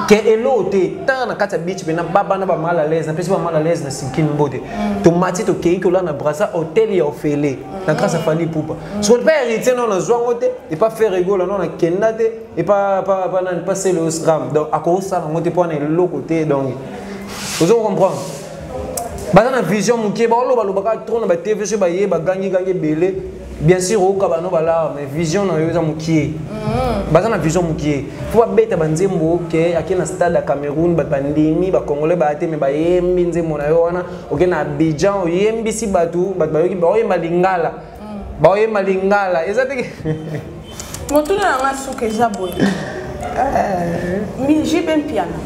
ke elo te tanga na kati ya beach mpe na babana ba mal à l'aise napesi ba mal à l'aise na sinkini mbote tomati tokei kolala na Braza hotel ya ofele na grâce à Fally Ipupa. Soki mpe Héritier nano nazwango te epa Ferre Gola nano nakenda te epa pa nani pa Celeo Scram donc akosala yango te mpo wana eloko te. Donc ozo comprendre baza na vision moke baoloba lobaka trop na batv so baye bagangi gangi ebele. Bien sûr oyoka bano balar, mais vision na yo eza mokie. Baza na vision mokie. Fo babeta banzembo ke ake na stade ya Cameroun, bato bandimi, bacongolais baya te, me bayembi nzembo na yo wana. Oke na Abidjan, oyembisi bato, bato bayoki, baoyemba lingala. Baoyemba lingala eza te. Motuna na nga suka eza boye: JB Mpiana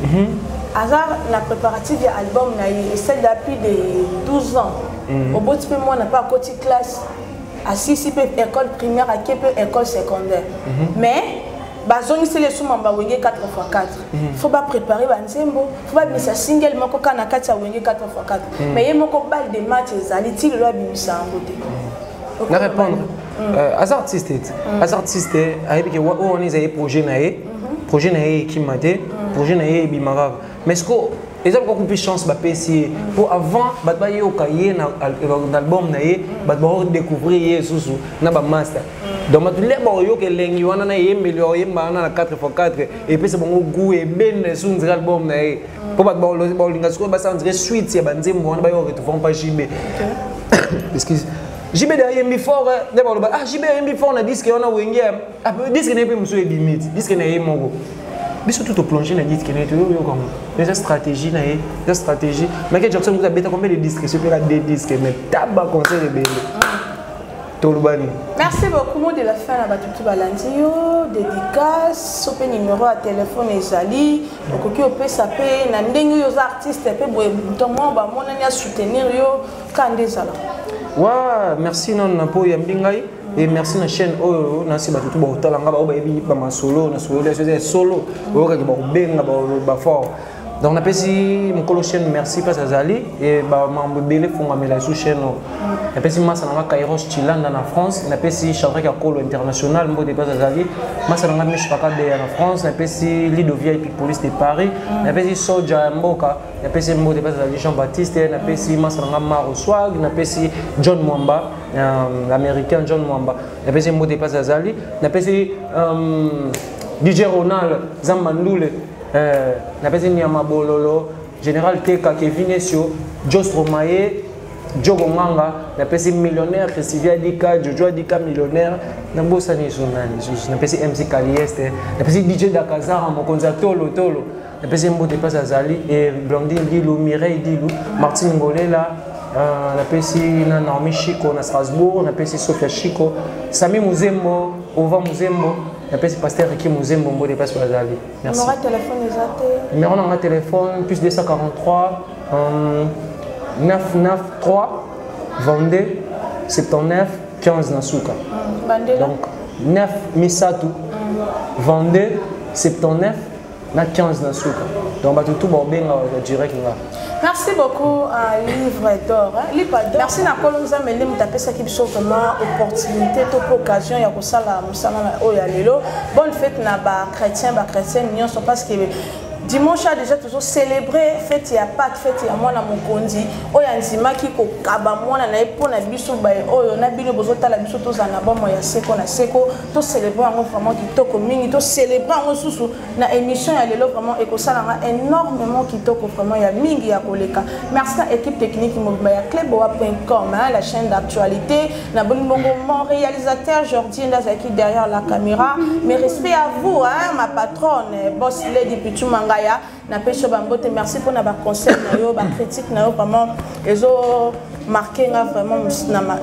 aza na préparatif ya album na ye, esali plus de 12 ans. Oboti mpe mwana mpe akoti classe, asisi mpe école primaire, ake mpe école secondaire, mais bazongiseli esuma bawenge 4 x 4. Faut bapréparer banzembo, faut babimisa single moko kaka na kati ya wenge 4 x 4, mais ye moko balle de match ezali ti lelo, abimisa yango te. Na répondre, aza artiste te, aza artiste, ayebi ke oyo wana ezali projet na ye, projet na ye ekima te, projet na ye ebima kaka. Mais ce que eza lokola kupi chance bapesi ye, po avant bato bayoka ye na album na ye, bato baodécouvrir ye lisusu na bamaster. Donc bato nde baoyoka elengi wana na eyembeli, oyemba wana na 4 x 4, epesa bango goût, ebenda esu nzela album na ye, mpo bato baolinga sikoyo basala nzela suite ya banzembo wana, bayoka retrouver mpa JB. Excuse, JB de ayembi fort nde baloba: "Ah, JB ayembi fort na disque wana wenge." Disque na ye mpe mosusu ebimi ti disque na ye moko, biso tout toplonge na disque na ye, toyoyoka ngo. Eza stratégie na ye, eza stratégie. Michael Jackson moto abeta combien de disques? Soki deux disques, mais taba concert ebele, toloba nini? Merci beaucoup. Mot de la fin na bato tu balandi yo, dédicace so mpe numéro ya telefone ezali, okoki opesa mpe na ndenge oyo oza artiste mpe boye, moto moko bamonani asoutenir yo ka nde ezala. Wa merci nano na mpo oyambi ngai et merci na chaîne oyo. Nasi bato tu baotala nga, bao bayebi bamasolo na solo eza solo, oyokaki bakobenga bafort. Donc napesi mokolo chaîne merci place azali e bamambo ebele efongamela esu chaîne oyo. Napesi masa na nga Kairos Chilanda na France, napesi Chandrak ya Kolo International mbote place azali, masa na nga Mish Pakabeya na France, napesi Lido VIP Police de Paris, napesi Soja ya mboka, napesi mbote place azali Jean Baptiste, napesi masa na nga Maro Swag, napesi John Mwamba, l'américain John Mwamba, napesi mbote place azali, napesi DJ Ronald Zamba Ndule, napesi Nyama Bololo, Général Teka, Kevin Esio, Jos Romaye, Jogo Nganga, napesi millionnaire Christivia Dika, Jojo Dika millionnaire, nabosani so nani lisusu? Napesi MC Kalieste, napesi DJ Dakazara, mokonzi ya tolo tolo, napesi mbote place azali, e Blandine Dilu, Mireille Dilu, Martine Ngolela, napesi na Naomi Chiko na Strasbourg, napesi Sofia Chiko, Sami Muzembo, Ova Muzembo, napesi pasteur Riki Muzembo mbote place bazali. Merci. Numéro ya telefone eza te? Numéro na nga téléphone: plus 243 993 22 79 15 na suka. Bandela. Donc 9 misato 22 79 na 15 na suka. Donc bato tu baobenga direct nga. Merci beaucoup à Livre d'or, hein? Livre d'or. Merci na Kolo Nzambe nde moto apesaki biso vraiment opportunité to mpe occasion ya kosala mosala oyo ya lelo. Bonne fête na bachrétien, bachrétienne nyonso, parce que dimanche a déjà toujours célébré fête ya Pâques, fête ya mwana mokonzi oyo andimaki kokaba mwana na ye mpo na biso baye oyo na bino bozotala biso, tozala na bomoi ya seko na seko. Tocélébre yango vraiment kitoko mingi, tocélébre yango susu na émission ya lelo, vraiment ekosalanga énormément kitoko, vraiment ya mingi ya koleka. Merci na équipe technique mobimba ya cleboa.com, hein, la chaîne d'actualité. Na boni bongo mon réalisateur Jordi nde azalaki derrière la caméra. Mais respect à vous, hein, ma patronne boss Lady Pichu Mangaya, napesi yo bambote. Merci mpona baconseil na yo, bacritique na yo, vraiment ezo marqué nga vraiment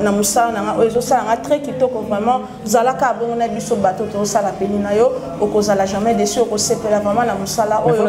na mosala na nga oyo ezosala nga très kitoko. Vraiment ozalaka bongo na biso bato tozosala peni na yo, okozala jamais déçu, okosepela vraiment na mosala oyo.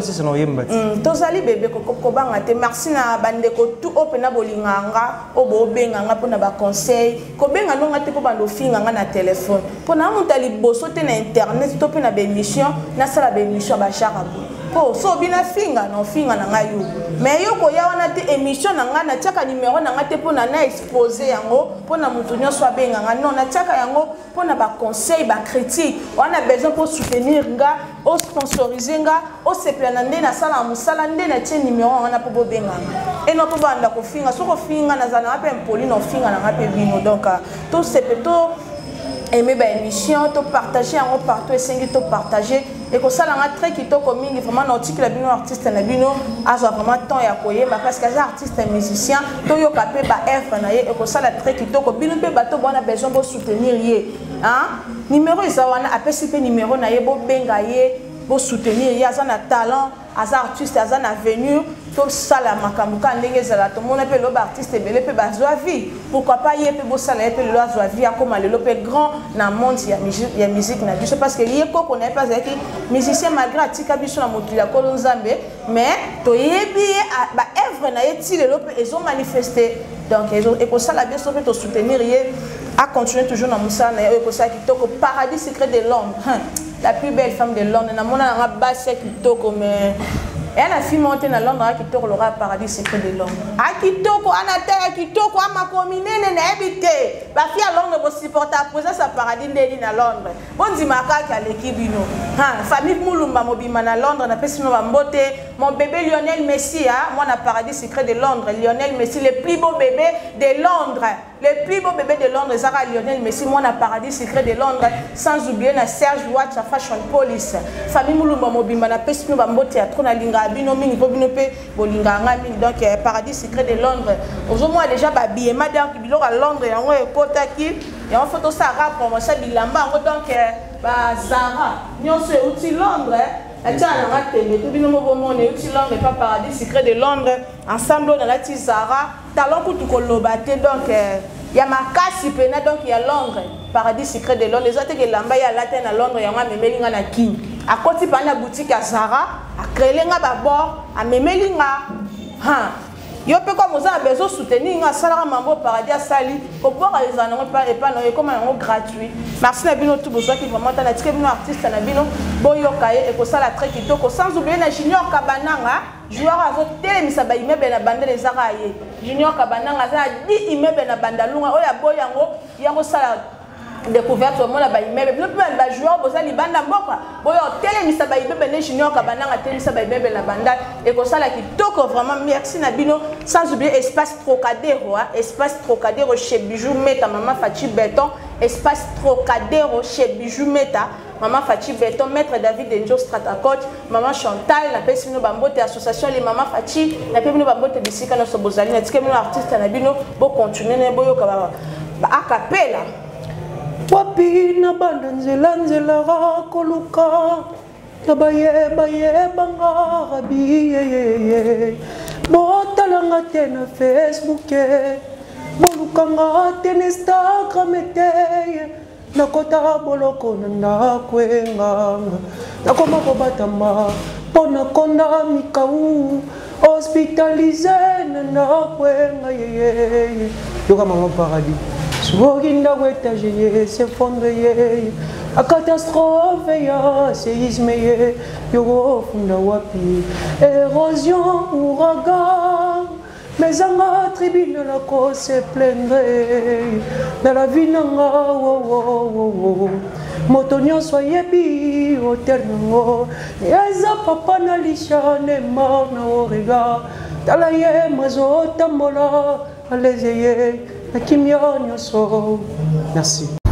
Tozali bebe, kobanga te. Merci na bandeko tu oyo mpena bolingaka nga, oyo bobenga nga mpona baconseil. Kobenga ndonga te mpo bando ofinga nga na telefone, mpo na moto ya liboso te na internet to mpe na baémission, nasala baémission ya bajara boye, mpo so obina finga na ofinga na ngai yo, mais yo koya wana te. Émission na ngai, natiaka numero na ngai te mpo na na expose yango mpo na moto nyonso abenga ngai. Non, natiaka yango mpo na baconseil, bacritique wana, besoin mpo soutenir nga, osponsorize nga, osepela na nde nasala mosala, nde natie numero wana mpo bobenga nga eno, mpo banda kofinga. Soki ofinga, nazala nanga mpe impoli na ofinga na ngai mpe bino. Donc tosepe to aimer baémission, topartage yango partout, esengi topartage. Ekosala nga très kitoko mingi vraiment na otikela bino artiste na bino azwa vraiment temps ya koyemba parce que aza artiste musicien, toyoka mpe ba œuvre na ye, ekosala très kitoko. Bino mpe bato bwana besoin bosoutenir ye, hein? Numéro eza wana, apesi mpe numéro na ye, bobenga ye, bosoutenir ye. Aza na talent, aza artiste, aza na avenir. Tosala makambo kaka ndenge ezala. Tomona mpe lelo baartiste ebele mpe bazwa vie, pourquoi pas ye mpe? Bosala ye mpe lelo azwa vie, akóma lelo mpe grand na monde ya musique na biso, parce que ye koko na ye mpe azalaki musicien, malgré atika biso na mokili ya kolo Nzambe, mais toyebi ye, baœuvre na ye ti lelo mpe ezomanifeste. Donc ekosala biso mpe tosoutenir ye, acontinue toujours na mosala na ye oyo ekosala kitoko. Paradis Secret de Londres, la plus belle femme de Londres. Namona nanga basi ya kitoko, mais eya na fille moko te na Londres aya kitoko lokola Paradis Secret de Londres. Akitoko, ana ta ya kitoko, amako minene, nayebi te. Bafille ya Londres, bosupporta présence ya Paradis ndeni na Londres, bondima kaka aleki bino. Famille Mulumba mobima na Londres, napesi bino bambote. Mon bébé Lionel Messi, mwana Paradis Secret de Londres, Lionel Messi, le plus beau bébé de Londres, le plus beau bébé de Londres ezaka Lionel Messi, mwana Paradis Secret de Londres. Sans oublier na Serge Watcha, Fashion Police. Famille Mulumba mobimba, napesi bino bambote ya trop. Nalingaka bino mingi mpo bino mpe bolingaka ngai mingi. Donc Paradis Secret de Londres, ozomona déjà babiema, donc biloko ya Londres yango ekotaki yango, fo tosalaka promotion bilamba yango. Donc bazara nyonso euti Londres, atiaka nanga tembe to bino mo bomona euti Londres pa Paradis Secret de Londres. Ensemble oyo nalati, Zara, talon kutu koloba te, donc ya makasi mpena, donc ya Londres, Paradis Secret de Londres. Eza teke elamba ye alata na Londres yango amemeli nga na Kini. Akoti mpa na boutique ya Zara, acréele nga babord, amemeli nga. Ha, yo mpe comme oza na besoin soutenir nga, asalaka mambo Paradis asali, kobwaka ezala nango epa na yo, ekóma yango gratuit. Merci na bino tu bozwaki vraiment ta. Natike bino artiste na bino, boyoka ye, ekosala très kitoko. Sans oublier na Junior Kabananga, joueur azotelemisa baimmeuble na Bandele, ezaka ye Junior Kabananga, aza na 10 immeuble na Bandalunga oyo aboyi yango ya kosala découverte. Omona baimmeuble, bino mpe bajoueur boza libanda mboka, boyo otelemisa baimmeuble nde Junior Kabananga atelemisa baimmeuble na Bandal, ekosala kitoko vraiment. Merci na bino. Sans oublier Espace Trocadero, hein? Espace Trocadero chez Bijou Meta, Mama Fachi Beton. Espace Trocadero chez Bijou Meta, Mama Fachi Beton, Maître David Enjo, Strata Coach, Mama Chantal, napesi bino bambote. Association les Mama Fachi, napesi bino bambote bisika nyonso bozali. Natike bino artiste na bino, bocontinue na boyoka ba acapella. Wapi na banda nzela nzela koluka na bayeba yebanga rabi, botalanga te na Facebook, bolukanga te na Instagram te. Nakota boloko na ndako enganga, nakoma kobatama mpo nakonda mikau, hospitalisé na ndako enga yeye. Yoka mama Paradis, soki ndako étage ye s'effondre ye, a catastrophe ya séisme ye, yokofunda wapi? Érosion, ouragan, mezanga tribunal akose plaindre na la vie nanga. Wowowowo, moto nyonso ayebi hotel nango eza papa na Lisha Nemar na Orega. Tala ye mazotambola aleze ye na kimia nyonso. Merci.